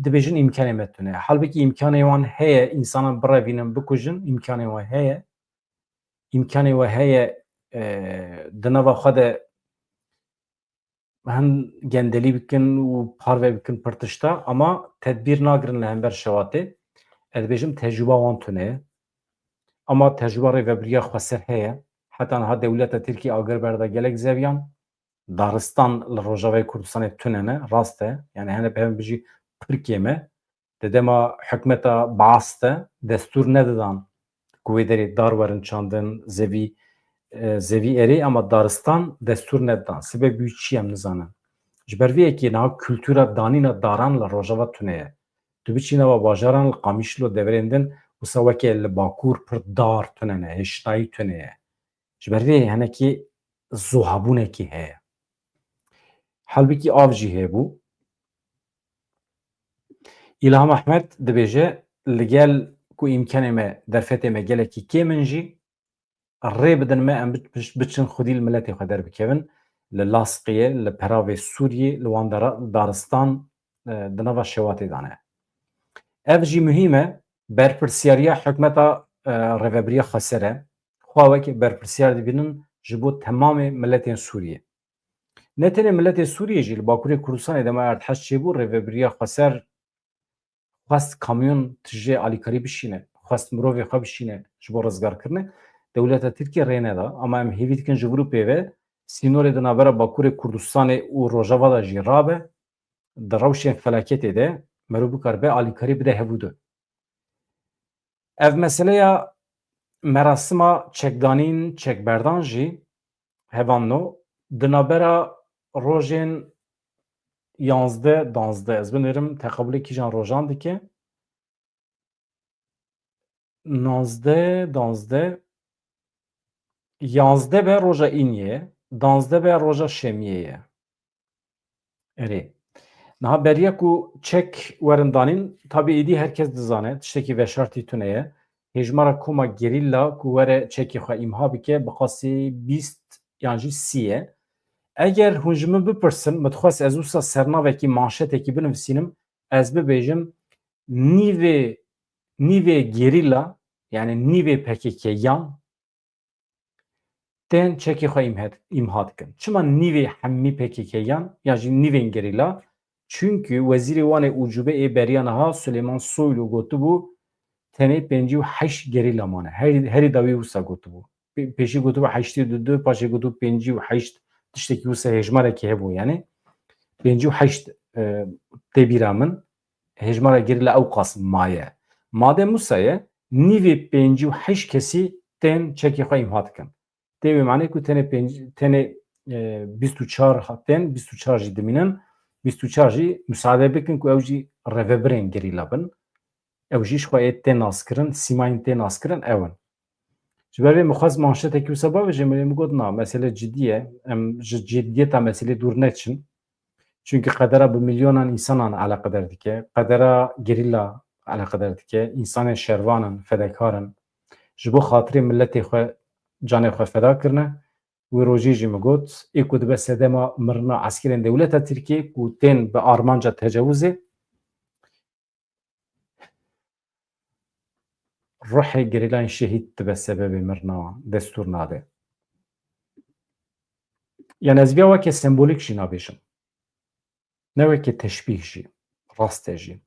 Dibêjin îmkanê me tune. Halbikî îmkanê wan heye, însanan birevînin, bikujin, îmkanê wan heye. Îmkanê wan heye, e, di nava xwe de hin gendelî bikin û parve bikin pir tişta, ama tedbîr nagirin li hember şewatê. Ez dibêjim tecrûba wan tune ye. Ama tecrûba Rêvebiriya Xweser heye. Heta niha dewleta Tirkî agir berda gelek zeviyan. Daristan li Rojavayê Kurdistanê tune ne, rast e. Yani hene peyvên bijî pir kêm e. Di dema hikûmeta Baas de destûr nedidan ku wê derê dar werin çandin, zevî, e, zevî erê, ama daristan destûr nedidan. Sebeb wî çi em nizanin. Ji ber vê yekê niha kultura danîna daran li Rojava tune ye. Tu biçî nava bajaran li Qamişlo deverên din wisa weke li Bakur pir dar tune ne, hêştayî tune ye. Ji ber vê hinekî zuhabûnekî heye. Halbikî av jî heye bû. Îlham Ehmed dibêje, li gel ku îmkanê me, derfetê me gelekî kêm in jî, rê bidin me em bi-, biç-, biçin xwedî li miletê xwe derbikevin, li Lasqiyê, li Peravê Sûriyê, li wan dara-, daristan, e, di nava şewatê de ne. Ev jî muhîm e, berpirsiyariya hikûmeta, e, Rêvebiriya Xweser e. Xwe wek berpirsiyar dibînin ji bo temamê miletên Sûriyê. Ne tenê miletê Sûriyê jî, li Bakurê Kurdistanê dema erdhej çêbû, Rêvebiriya Xweser xwest kamyon tijê alîkarî bişîne, xwest mirovê xwe bişîne ji bo rizgarkirinê. Dewleta Tirkiyê rê neda. Ama em hêvî dikin ji vir û pê ve sînorê di navbera Bakurê Kurdistanê û Rojava de jî rabe, di rewşên felaketê de merû bikaribe alîkarî bide hevûdu. Ev meseleya merasima çekdanîn, çekberdan jî hevanno di navbera rojên yanzdeh, danzdeh, ez binêrim teqabulê kîjan rojan dike. Nanzdeh, danzdeh, yanzdeh be roja îniyê, danzdeh be roja şemiyê ye. Erê. Niha beriya ku çek werin danîn, tabî êdî her kes dizane, tiştekî veşartî tune ye. Hêjmara koma gerîla ku were çekê xwe îmha bike, bi qasî bîst yan jî sî ye. Eger hûn ji min bipirsin, min dixwest ez wisa sernavekî, manşetekî binivîsînim, ez bibêjim, nîvê, nîvê gerîla, yani nîvê P K K yan, tên çekê xwe îmhet-, îmha dikin. Çima nîvê hemî P K K yan ya jî nîvên gerîla? Çünkü Wezîrê Wanê Ucube ê beriya niha Süleyman Soylu gotibû, tenê pêncî û heşt gerîla mane. Herî, herî dawî wisa gotibû. Pê-, pêşî gotibû heştê û du, paşê gotibû pêncî û heşt, tiştekî wisa hêjmarekî hebû yani. Pêncî û heşt, e, tê bîra min. Hêjmara gerîla ew qas maye. Made Musa ye, nîvê pêncî û heşt kesî tên çekê xwe îmha dikin. Tê wê manê ku tenê pênc, tenê, e, bîst û çar ha-, tên, bîst û çar jî dimînin, bîst û çar jî musaade bikin ku ew jî rêvebirên gerîla bin. Ew jî ji xwe ê tê naskirin, sîmayên tê naskirin ew in. Ji ber vê min xwest manşetekî wisa bavêjim, lê min got, na, mesele cidî ye. Em ji ciddiyeta meselê dûr neçin. Çünkü qedera bi milyonan insanan eleqeder dike. Qedera gerîla eleqeder dike. Însanên şervan in, fedekar in. Ji bo xatirê miletê xwe canê xwe feda kirine. Wê rojê jî min got, ê ku dibe sedema mirina eskerên dewleta Tirkiyê ku tên bi armanca tecawizê, ruhê gerîlayên şehîd dibe sebebê mirina wan, destûr nade. Yani ez viya weke sembolîk jî nabêjim. Ne weke teşbîh jî, rast e jî.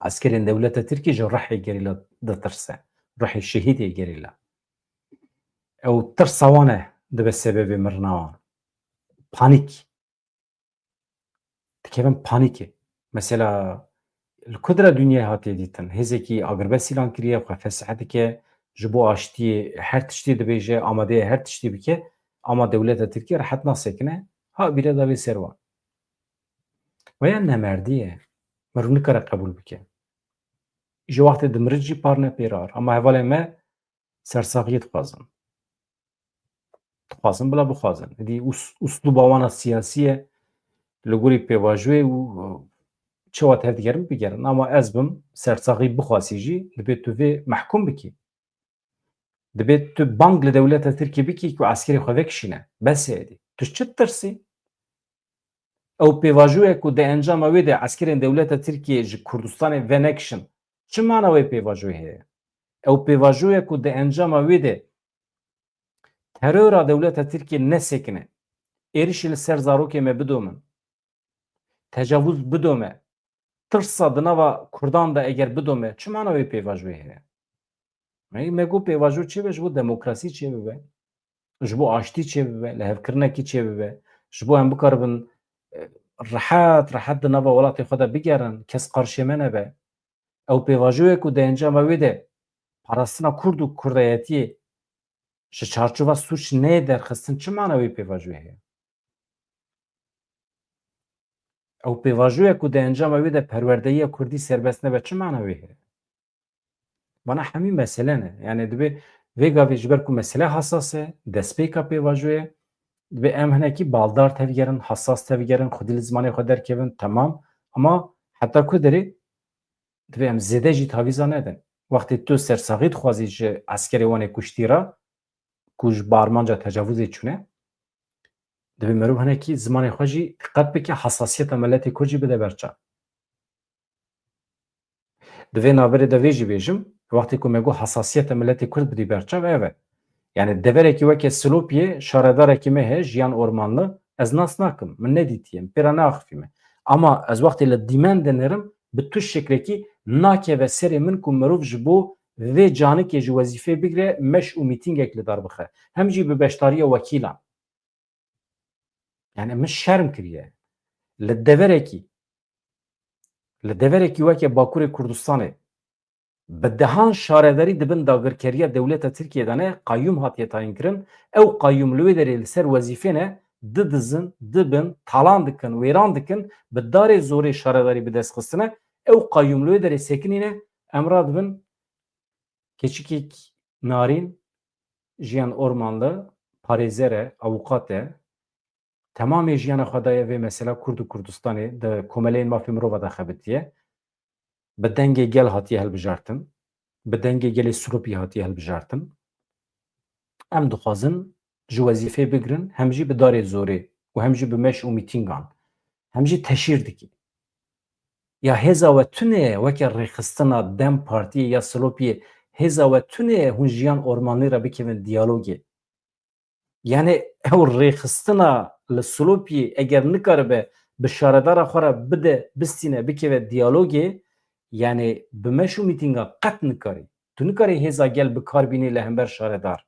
Eskerên dewleta Tirkiyê ji ruhê gerîla ditirse, ruhê şehîdê gerîla. Ew tirsa wan e dibe sebebê mirina wan. Panîk. Dikevin panîkê. Mesela, li ku dire dinyayê hatiye dîtin? Hêzekî agirbest îlan kiriye, xwe fesih dike, ji bo aştiyê her tiştê dibêje, amade ye her tiştê bike, ama dewleta Tirkiyê rehet nasekine, ha bîre da vê ser wan. Veya nemerdî ye. Meriv nikare qebûl bike. Ji wextê dimirit jî par ne pêrar. Ama hevalên me sersaxiyê dixwazin. Dixwazin, bila bixwazin. Êdî us-, uslûba wana siyasî ye, li gorî pêvajoyê û, e, çawa tevdigerin, bigerin. Ama ez bim sersaxî bixwazî jî, dibê tu vê mehkûm bikî. Dibê tu bang li dewleta Tirkiyê bikî ku eskerê xwe vekişîne. Bes e êdî. Tu çi ditirsî? Ew pêvajoyê ku di encama wê de eskerên dewleta Tirkiyê ji Kurdistanê venekişin, çi mana wê pêvajoyê heye? Ew pêvajoyê ku di encama wê de terora dewleta Tirkiyê nesekine, êrişî li ser zarokê me bidomin, tecavûz bidome, tirsa di nava Kurdan de eger bidome, çi mana wê pêvajoyê heye? Me, me got pêvajo çêbe, ji bo demokrasî çêbibe. ji bo aştî çêbibe, lihevkirinekî çêbibe, ji bo em bikaribin, e, rehet, rehet di nava welatê xwe de bigerin, kes qarşê me nebe. Ew pêvajoyê ku di encama wê de parastina Kurd û Kurdayetiyê ji çarçova sûc neyê derxistin, çi mana wê pêvajoyê heye? Ew pêvajoyê ku di encama wê de perwerdeyiya Kurdî serbest nebe, çi mana wê heye? Bana hemî mesele ne. Yani divê vê gavê, ji ber ku mesele hesas e, destpêka pêvajoyê, divê em hinekî baldar tevgerin, hesas tevgerin, xwedî li zimanê xwe derkevin, temam. Ama heta ku derê divê em zêde jî tavîza nedin. Wextê tu sersaxî dixwazî ji eskerê wan ê kuştî re, ku ji bi armanca tecavuzê çûne, divê merov hinekî zimanê xwe jî diqet bike, hesasiyeta miletê Kurd jî bide ber çav. Di vê navberê de vê jî bêjim, wextê ku me got hesasiyeta miletê Kurd bidî ber çav, ev e. Yani deverekî weke Silopiyê şaredarekî me heye, Jiyan Ormanlı, ez nas nakim, min nedîtiye, min pê re neaxifîme. Ama ez wextê li dîmen dinêrim, bi tu şekilekî nakeve serê min ku mirov ji bo vê canikê ji wezîfê bigire, meş û mîtîngek li dar bixe. Hem jî bi beşdariya wekîlan. Yani min şerm kiriye. Li deverekî, li deverekî weke Bakurê Kurdistanê bi dehan şaredarî di bin dagirkeriya dewleta Tirkiyê de ne, qayyûm hatiye tayînkirin. Ew qayyûm li wê derê li ser wezîfê ne, didizin, dibin, talan dikin, wêran dikin, bi darê zorê şaredarî bi dest xistine. Ew qayyûm li wê derê sekinîne, em radibin keçikek narîn, Jiyan Ormanlı, parêzer e, avukat e. Temamê jiyana xwe daye vê mesela Kurd û Kurdistanê, di komeleyên mafê mirova de xebitiye. Bi dengê gel hatiye hilbijartin. Bi dengê gelê Silopî hatiye hilbijartin. Em dixwazin ji wezîfê bigirin, hem jî bi darê zorê û hem jî bi meş û mîtîngan, hem jî teşhîr dikî. Ya hêza we tune ye weke rêxistina DEM Partiyê ya Silopiyê, hêza we tune ye hûn Jiyan Ormanlî re bikevin diyalogê? Yani ew rêxistina li Silopiyê eger nikaribe bi şaredara xwe re bide, bistîne, bikeve diyalogê, yani bi meş û mîtînga qet nikarî. Tu nikarî hêza gel bi kar bînî li hember şaredar.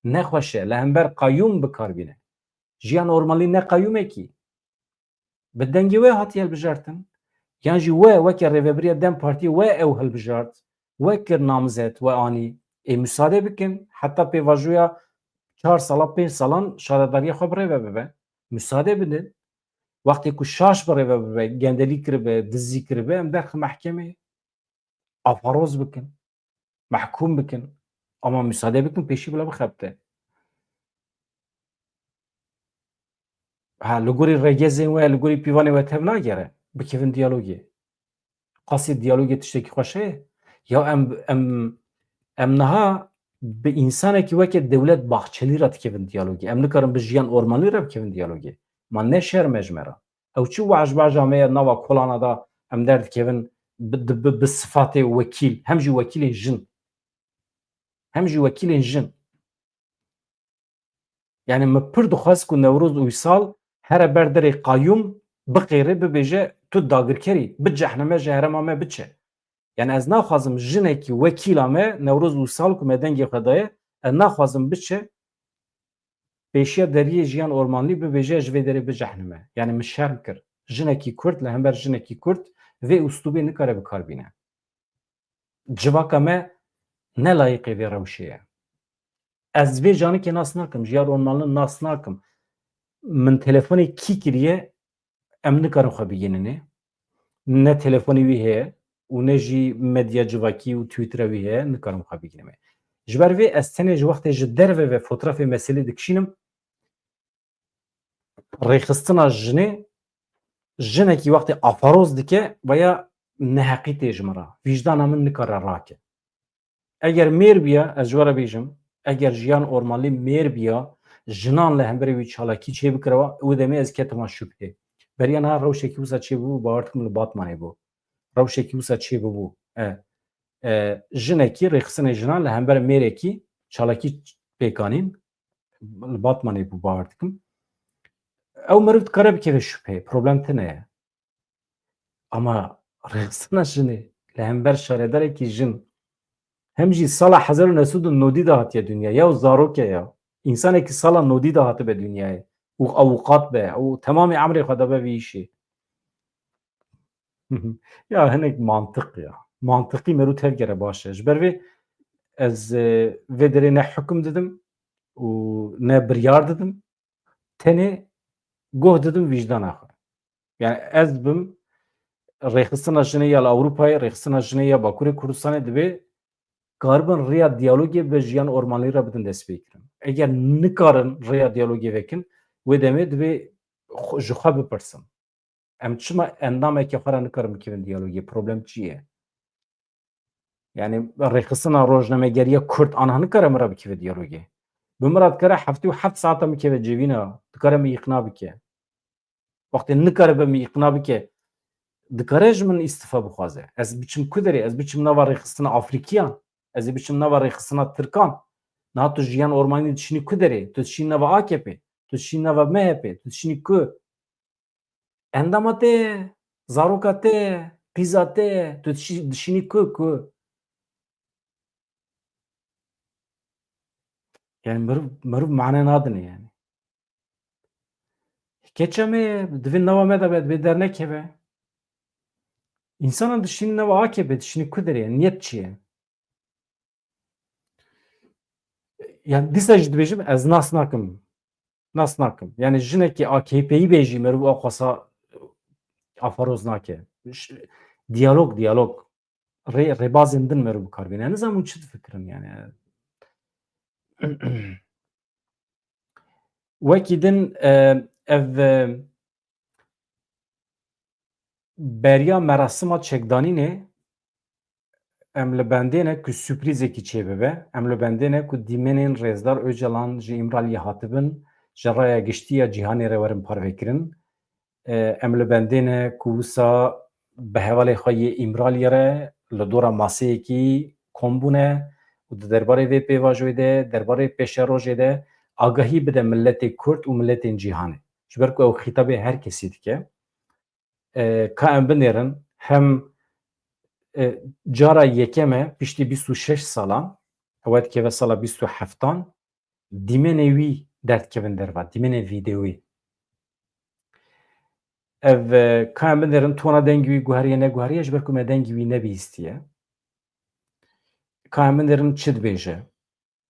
Nexweş e, li hember qayyûm bi kar bîne. Jiyan Ormanlî ne qayyûmekî. Bi dengê we hatiye hilbijartin. Yan jî we weke rêvebiriya DEM Partiyê we ew hilbijart, we kir namzet, we anî. Ê, müsaade bikin, heta pêvajoya çar sala, pênc salan şaredariya xwe bi rê ve bibe. Müsaade bidin. Wextê ku şaş bi rê ve bibe, gendelî kiribe, dizî kiribe, em derxin mehkemeyê. Afaroz bikin. Mehkûm bikin. Ama müsaade bikin pêşî bila bixebite. Ha, li gorî regezên we, li gorî pîvanê we tev nagere. Bikevin diyalogê. Qasê diyalogê tiştekî xweş heye? Ya em, em, em niha bi însanekî weke Dewlet Bahçelî re dikevin diyalogê. Em nikarin bi Jiyan Ormanlî re bikevin diyalogê. Ma ne şerm e ji me re. Ew çi wecbaja me ye nava kolana da em derdikevin bi, bi, bi, bi sifatê wekîl, hem jî wekîlên jin. Hem jî wekîlên jin. Yani min pir dixwest ku Newroz Uysal here ber derê qayyûm, biqêre, bibêje, tu dagirkerî, bi cehnime ji herêma me biçe. Yani ez naxwazim jinekî wekîla me, Newroz Uysal ku me dengê xwe daye, ez naxwazim biçe pêşiya deriyê Jiyan Ormanlî bibêje, ez ji vê derê bicehnime. Yani min şerm kir. Jinekî Kurd li hember jinekî Kurd vê uslûbê nikare bi kar bîne. Civaka me ne layiqê vê rewşê ye. Ez vê canikê nas nakim, Jiyan Ormanlî nas nakim. Min telefonê kî kiriye, em nikarin xwe bigihînin ê. Ne telefonê wî heye û ne jî medya civakî û Twittera wî heye, nikarim xwe bigihînim ê. Ji ber vê ez tenê ji wextê ji derve ve fotrafê meselê dikişînim. Rêxistina jinê, jinekî wextê afaroz dike, veya neheqî tê ji min re. Vîjdana min nikare rake. Eger mêr biya, ez ji we re bêjim, eger Jiyan Ormanlî mêr biya, jinan li hemberî wî çalakî çêbikirawa, ew demê ez ketima şubhê. Beriya niha rewşekî wisa çêbû, bawer dikim li Batmanê bû. Rewşekî wisa çêbûbû. E, e, jinekî, rêxistinê jinan li hember mêrekî çalakî pêk anîn, li Batmanê bû, bawer dikim. Ew meriv dikare bikeve şubhê, problem tune ye. Ama rêxistina jinê li hember şaredarekî jin, hem jî sala hezar û neh sed û nodî de hatiye dinyayê, ya û zarok e ya. Însanekî sala nodî de hatibe dinyayê û awûqat be û temamê emrê xwe dabe vî îşê. Ya hinek mantiq ya. Mantiqî merû tevgere baş e. Ji ber vê ez, e, vê derê ne hukm didim û ne biryar didim. Tenê guh didim vîjdana xwe. Yani ez bim rêxistina jinê ya li Ewropayê, rêxistina jinê ya Bakurê Kurdistanê dibê karibin riya diyalogê bi Jiyan Ormanlî re bidin destpêkirin. Eger nikarin riya diyalogê vekin, wê demê dibê xwe, ji xwe bipirsin. Em çima endameke xwe re nikarin bikevin diyalogê? Problem çi ye? Yani rêxistina rojnamegeriya Kurd aniha nikare min re bikeve diyalogê. Bi min re dikare heftê û heft saeta min keve civîna, dikare min îqna bike. Wextê nikare be min îqna bike, dikare ji min îstifa bixwaze. Ez biçim ku derê? Ez biçim nava rêxistina Afrîkiyan? Ez ê biçim nava rêxistina Tirkan? Niha tu Jiyan Ormanî dişînî ku derê? Tu dişînî nava A K P, tu dişînî nava M H P, tu dişînî ku? Endama te, zaroka te, qîza te, tu dişî-, dişînî ku, ku? Yani meriv, meriv mane nadine yani. Keçe me, divê nava me de be, divê dernekeve. Însanan dişînî nava A K P, dişînî ku derê, niyet çi ye? Yani dîsa jî dibêjim, ez nas nakim. Nas nakim. Yani jinekî A K P'yî bêjî, meriv a xwesa afaroz nake. Ş-, diyalog, diyalog. Rê, rêbazên din meriv bi kar bîne. Nizanim çi difikirin yani. Wekî din, e, ev, e, beriya merasima çekdanînê em li bendê ne ku sürprîzekî çêbibe. Em li bendê ne ku dîmenên Rêzdar Ocalan ji Îmraliyê hatibin, ji raya giştî ya cîhanê re werin parvekirin. E, em li bendê ne ku wisa bi hevalê xwe yê Îmraliyê re li dora maseyekî kom bûne û di derbarê vê pêvajoyê de, derbarê pêşerojê de agahî bide miletê Kurd û miletên cîhanê. Ji ber ku ew xîtabê her kesî dike. E, ka em binêrin, hem, e, cara yekem e piştî bîst û şeş salan, ew dikeve sala bîst û heftan, dîmenê wî derdikevin derva, dîmenê vîdeoyî. Ev, e, ka em binêrin tona dengê wî guheriye neguheriye, ji ber ku me dengê wî nebihîstiye. Ka em binêrin çi dibêje?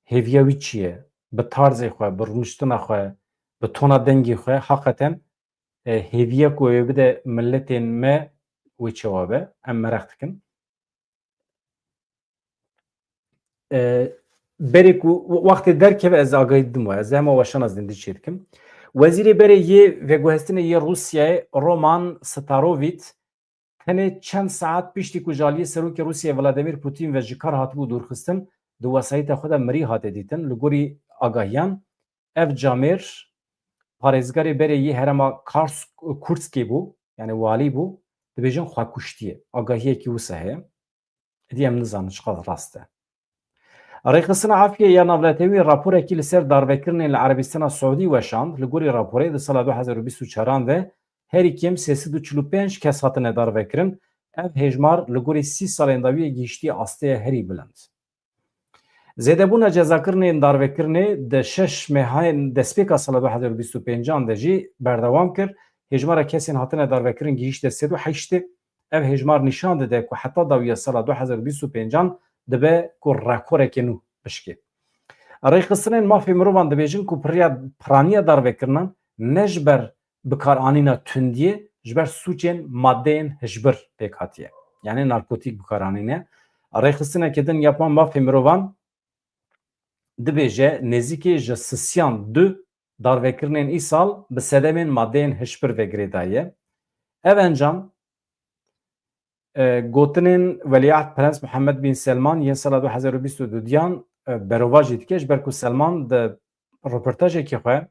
Hêviya wî çi ye? Bi tarzê xwe, bi rûniştina xwe, bi tona dengê xwe, haqeten, e, hêviya ku wê bide miletên me wê çawa be? Em mereq dikin. E, berê ku we-, wextê derkeve ez agahî didim we, ez hema weşana zindî çê dikim. Wezîrê berê yê veguhestinê yê Rûsyayê Roman Starovît tenê çend saet piştî ku ji aliyê Serokê Rûsyayê Vladimir Putin ve ji kar hatibû dûrxistin, di wesayîta xwe de mirî hate dîtin. Li gorî agahiyan, ev camêr parêzgarê berê yê herêma Kars-, Kurskê bû, yani walî bû, dibêjin xwekuştiye. Agahiyekî wisa heye. Êdî em nizanin çiqas rast e. Rêxistina Efrînê ya Navnetewî raporekî li ser darvekirinên li Erebistana Siûdî weşand. Li gorî raporê di sala du hezar û bîst û çaran de herî kêm sê sed û çil û pênc kes hatine darvekirin. Ev hêjmar li gorî sî salên dawiyê gihiştiye asteya herî bilind. Zêdebûna cezakirinên darvekirinê di şeş mehayên destpêka sala du hezar û bîst û pêncan de jî berdewam kir. Hêjmara kesên hatine darvekirin gihîşte sed û heştê. Ev hêjmar nîşan dide ku heta dawiya sala du hezar û bîst û pêncan dibe ku rekoreke nû bişkê. Rêxistinên mafê mirovan dibêjin ku piriya, piraniya darvekirinan ne ji ber bikaranîna tundiyê, ji ber sûcên madeyên hişbir pêk hatiye. Yani narkotîk bikaranîne. Rêxistineke din ya mafê mirovan dibêje nêzîkî ji sisiyan du darvekirinên îsal bi sedemên madeyên hişbir ve girêdaye. Ev encam, e, gotinên Welîeht Prens Mihemed Bin Selman yên sala du hezar û bîst û duyan, e, berovajî dike, ji ber ku Selman di roportajekî xwe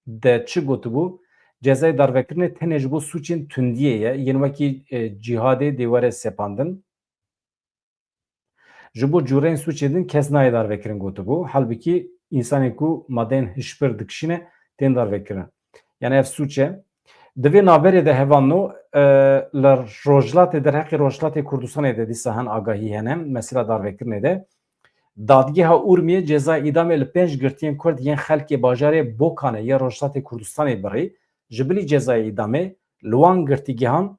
de çi gotibû, cezayê darvekirinê tenê ji bo sûcên tundiyê ye, yên wekî, e, cîhadê dê were sepandin. Ji bo cûreyên sûcê din kes nayê darvekirin gotibû. Halbikî însanên ku madeyên hişbir dikişîne tên darvekirin. Yani ev sûc e. Di vê navberê de hevalno, e, li Rojhilatê, derheqê Rojhilatê Kurdistanê de dîsa hin agahî hene, mesela darvekirinê de. Dadgeha Urmiyê cezayê îdamê li pênc girtiyên Kurd yên xelkê bajarê Bokanê yê Rojhilatê Kurdistanê birî. Ji bilî cezayê îdamê li wan girtîgehan,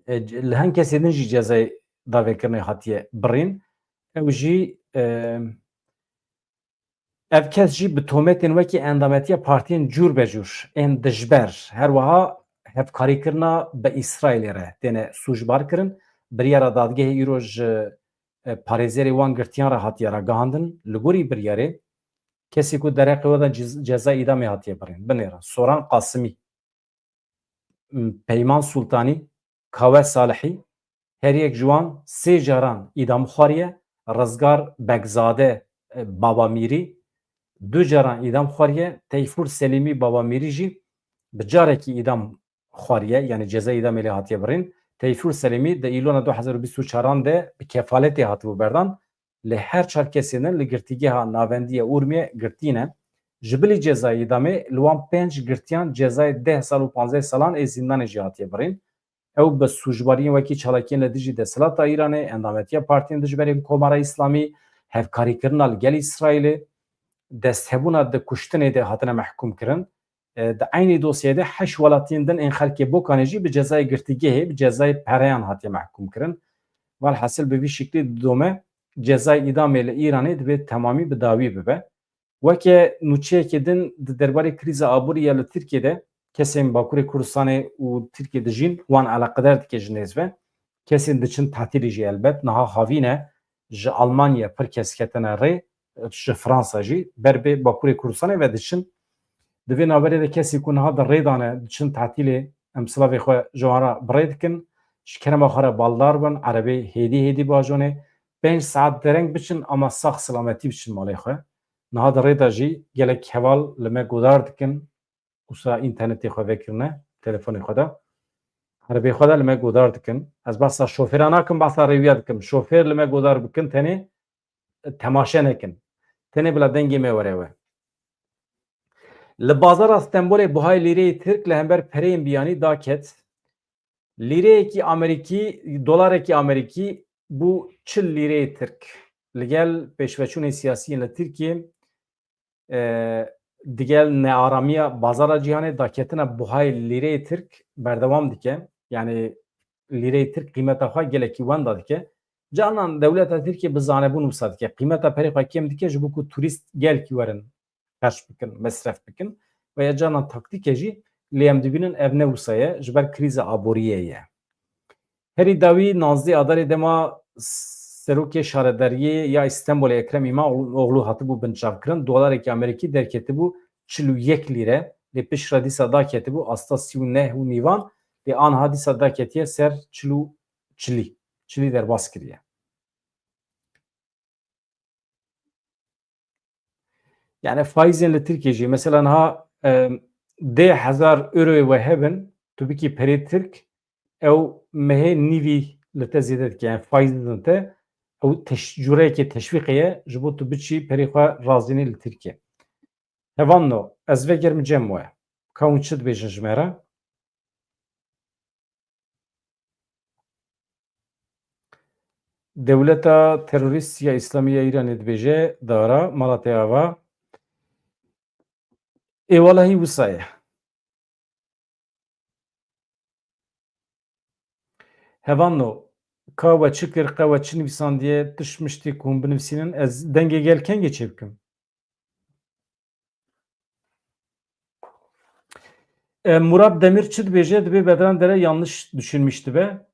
e, c-, li hin kesê din jî cezayê davekirinê hatiye birîn. Ew jî, e, ev kes jî bi tometên wekî endametiya partiyên cûr be cûr ên dijber, her wiha hevkarîkirina bi Îsraîlê re têne sûcbar kirin. Biryara dadgehê îro ji, e, parêzerê wan girtiyan re hatiye ragihandin. Li gorî biryarê, kesê ku dereqê we de ciz-, ceza îdamê hatiye birîn, binêrin: Soran Qasimî, Peyman Sultanî, Kawe Salihî, her yek ji wan sê caran îdam xwariye. Rizgar Begzade, e, Baba Mîrî, du caran îdam xwariye. Teyfur Selîmî Baba Mîrî jî bi carekî îdam xwariye, yanî ceza îdamê lê hatiye birîn. Teyfur Selîmî di îlona du hezar û bîst û çaran de bi kefaletê hatibû berdan. Lê her çar kesên din li girtîgeha navendî ya Urmiyê girtî ne. Ji bilî cezayê îdamê li wan pênc girtiyan cezayê deh sal û panzdeh salan ê zîndanê jî hatiye birîn. Ew bi sûcbariyên wekî çalakiyên li dijî desthilata Îranê, endametiya partiyên dijberên Komara Îslamî, hevkarîkirina li gel Îsraîlê, desthebûna di kuştinê de hatine mehkûm kirin. E, di eynî dosyeyê de heşt welatiyên din ên xelkê Bokanê jî bi cezayê girtîgehê, bi cezayê pereyan hatiye mehkûm kirin. Welhasil bi vî şiklî didome cezayê îdamê li Îranê divê temamî bi dawî bibe. Weke nûçeyekê din di derbarê krîza aborî ya li Tirkiyê de kesên Bakurê Kurdistanê û Tirkiyê dijîn wan eleqedar dike ji nêz ve. Kesên diçin tatîlê jî elbet niha havîn e, ji Almanya pir kes ketine rê, ji Fransa jî ber bi Bakurê Kurdistanê ve diçin. Di vê navberê de kesê ku niha di rê de ne, diçin tatîlê, em silavê xwe ji wan re bi rê dikin. Ji kerema xwe re baldar bin, erebê hêdî hêdî bajonê. Pênc saet dereng biçin, ama sax silametî biçin malê xwe. Niha di rê de jî gelek heval li me godar dikin. Wisa înternetê xwe vekirine, telefonê xwe de. Erebê xwe de li me godar dikin. Ez behsa şofêra nakim, behsa rêwiya dikim. Şofêr li me godar bikin, tenê temaşe nekin. Tenê bila dengê me were we. Li bazara Stenbolê buhayê lîreyê Tirk li hember pereyên biyanî daket. Lîreyekî Amerîkî, dolarekî Amerîkî bû çil lîreyê Tirk. Li gel pêşveçûnên siyasî yên li Tirkiyê, e, digel nearamiya bazara cîhanê, daketina buhayê lîreyê Tirk berdewam dike. Yanî lîreyê Tirk qîmeta xwe gelekî wenda dike. Carnan dewleta Tirkiyê bi zanebûn wisa dike. Qîmeta perê xwe kêm dike ji bo ku turîst gelkî werin xerç bikin, mesref bikin. Ve ya carnan taktîke jî, lê em dibînin ev ne wisa ye, ji ber krîza aboriyê ye. Herî dawî, nozdeh Adarê, dema serokê şaredariyê ya Stenbolê Ekrem Îmamoğlu hatibû binçavkirin, dolarekî Amerîkî derketibû çil û yek lîre, lê piştre dîsa daketibû asta sî û neh û nîvan, lê anha dîsa daketiye ser çil û çilî, çilî derbas kiriye. Yani faizên li Tirkiyê jî, mesela niha, e, deh hezar euroyê we hebin, tu bikî perê Tirk, ew mehê nîvî li te zêde dike, yani faiz didin te, ew teş-, cûreyekê teşwîqê ye, ji bo tu biçî perê xwe razînî li Tirkiyê. Hevanno, ez vegerim cem we. Ka hûn çi dibêjin ji me re? Dewleta terorîst ya Îslamî ya Îranê dibêje, dara mala te ava. Ê welahî wisa ye. Hevanno, ka we çi kir, qe we çi nivîsandiye, tişt miştî ku hûn binivîsînin, ez dengê gel kengê çêbikim? E, Murat Demir çi dibêje? Dibê Bedran Dere yanlış düşünmüş dibe.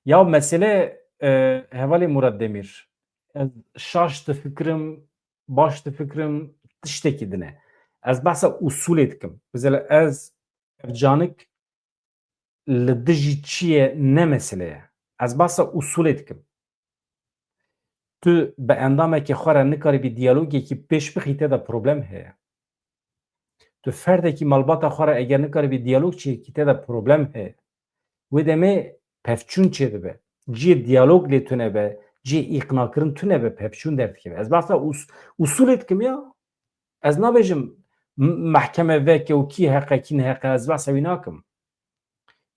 Ya mesele, e, hevalê Murat Demir, ez şaş difikirim, baş difikirim, tiştekî din e. Ez behsa usulê dikim. Mesela ez ev canik li dijî çi ye ne mesele ye. Ez behsa usulê dikim. Tu bi endamekî xwe re nikaribî diyalogekî pêş bixî, te de problem heye. Tu ferdekî malbata xwe re eger nikaribî diyalog çêkî, te de problem heye. Wê demê pevçûn çêdibe. Cihê diyalog lê tune be, cihê îqnakirin tune be, pevçûn derdikeve. Ez behsa us-, usulê dikim ya. Ez nabêjim m-, mehkeme veke û kî heqe, kî neheqe, ez behsa wî nakim.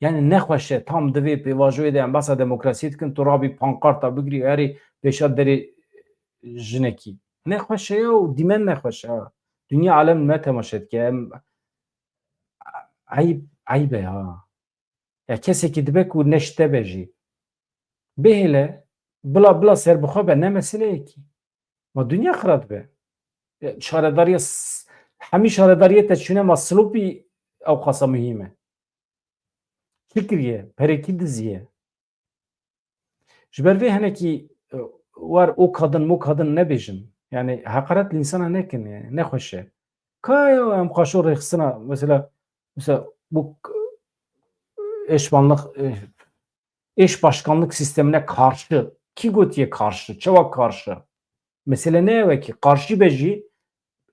Yani nexweş e, tam di vê pêvajoyê de em behsa demokrasiyê dikin, tu rabî pankarta bigirî, herî pêşa derê jinekî. Nexweş e ya û dîmen nexweş e. Dinya alem me temaşe dike. Em, eyb, eyb e ya. Ya kesekî dibe ku neşte be jî. Bihêle, bila, bila serbixwe be, ne meseleyekî. Ma dinya xira dibe. Ya şaredariya s-, hemî şaredariyê te çûne ma silopî ew qasa muhîm e. Çi kiriye? Perekî diziye. Ji ber vê hinekî, e, war o kadın, mo kadın nebêjin. Yani heqaret li insana nekin, yani nexweş e. Ka ya em xwe şo rêxistina, mesela, mesela bu k-, eşmanlık, e, eş başkanlık sistemine karşı. Kî gotiye karşı? Çawa karşı? Mesele ne ew e ki? Karşı be jî,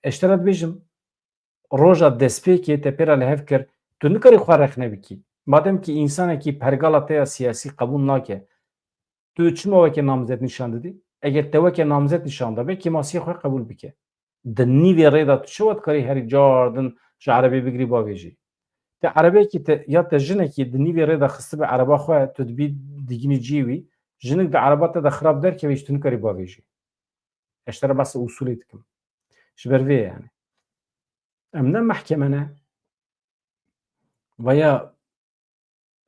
ez ji te re dibêjim, roja destpêkê te pê re li hev kir, tu nikarî xwe rexne bikî. Madem ki însanekî pergala te ya siyasî qebûl nake, tu çima weke namzet nîşan didî? Eger te weke namzet nîşan dabe, kêmasiyê xwe qebûl bike. Di nîvê rê de tu çawa dikarî herî cardin ji erebê bigirî bavêjî? Te erebekî te, ya te jinekî di nîvê rê de xistibe ereba xwe, tu dibî digînî cihê wî, jinik di ereba te de xirab derkeve jî tu nikarî bavêjî. Ez ji te re behsa usulê dikim. Ji ber vê yani. Em ne mehkeme ne. Veya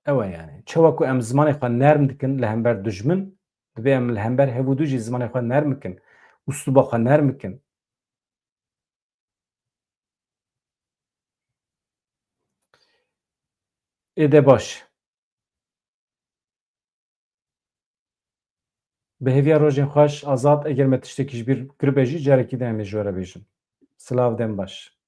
ew e yani. Çawa ku em zimanê xwe nerm dikin li hember dijmin, divê em li hember hev û du jî zimanê xwe nerm bikin. Usluba xwe nerm bikin. Ê de baş. Bi hêviya rojên xweş, Azad, eger me tiştekî ji bîr kiribe jî, carekî din em ê ji we re bêjin. Silav, dem baş.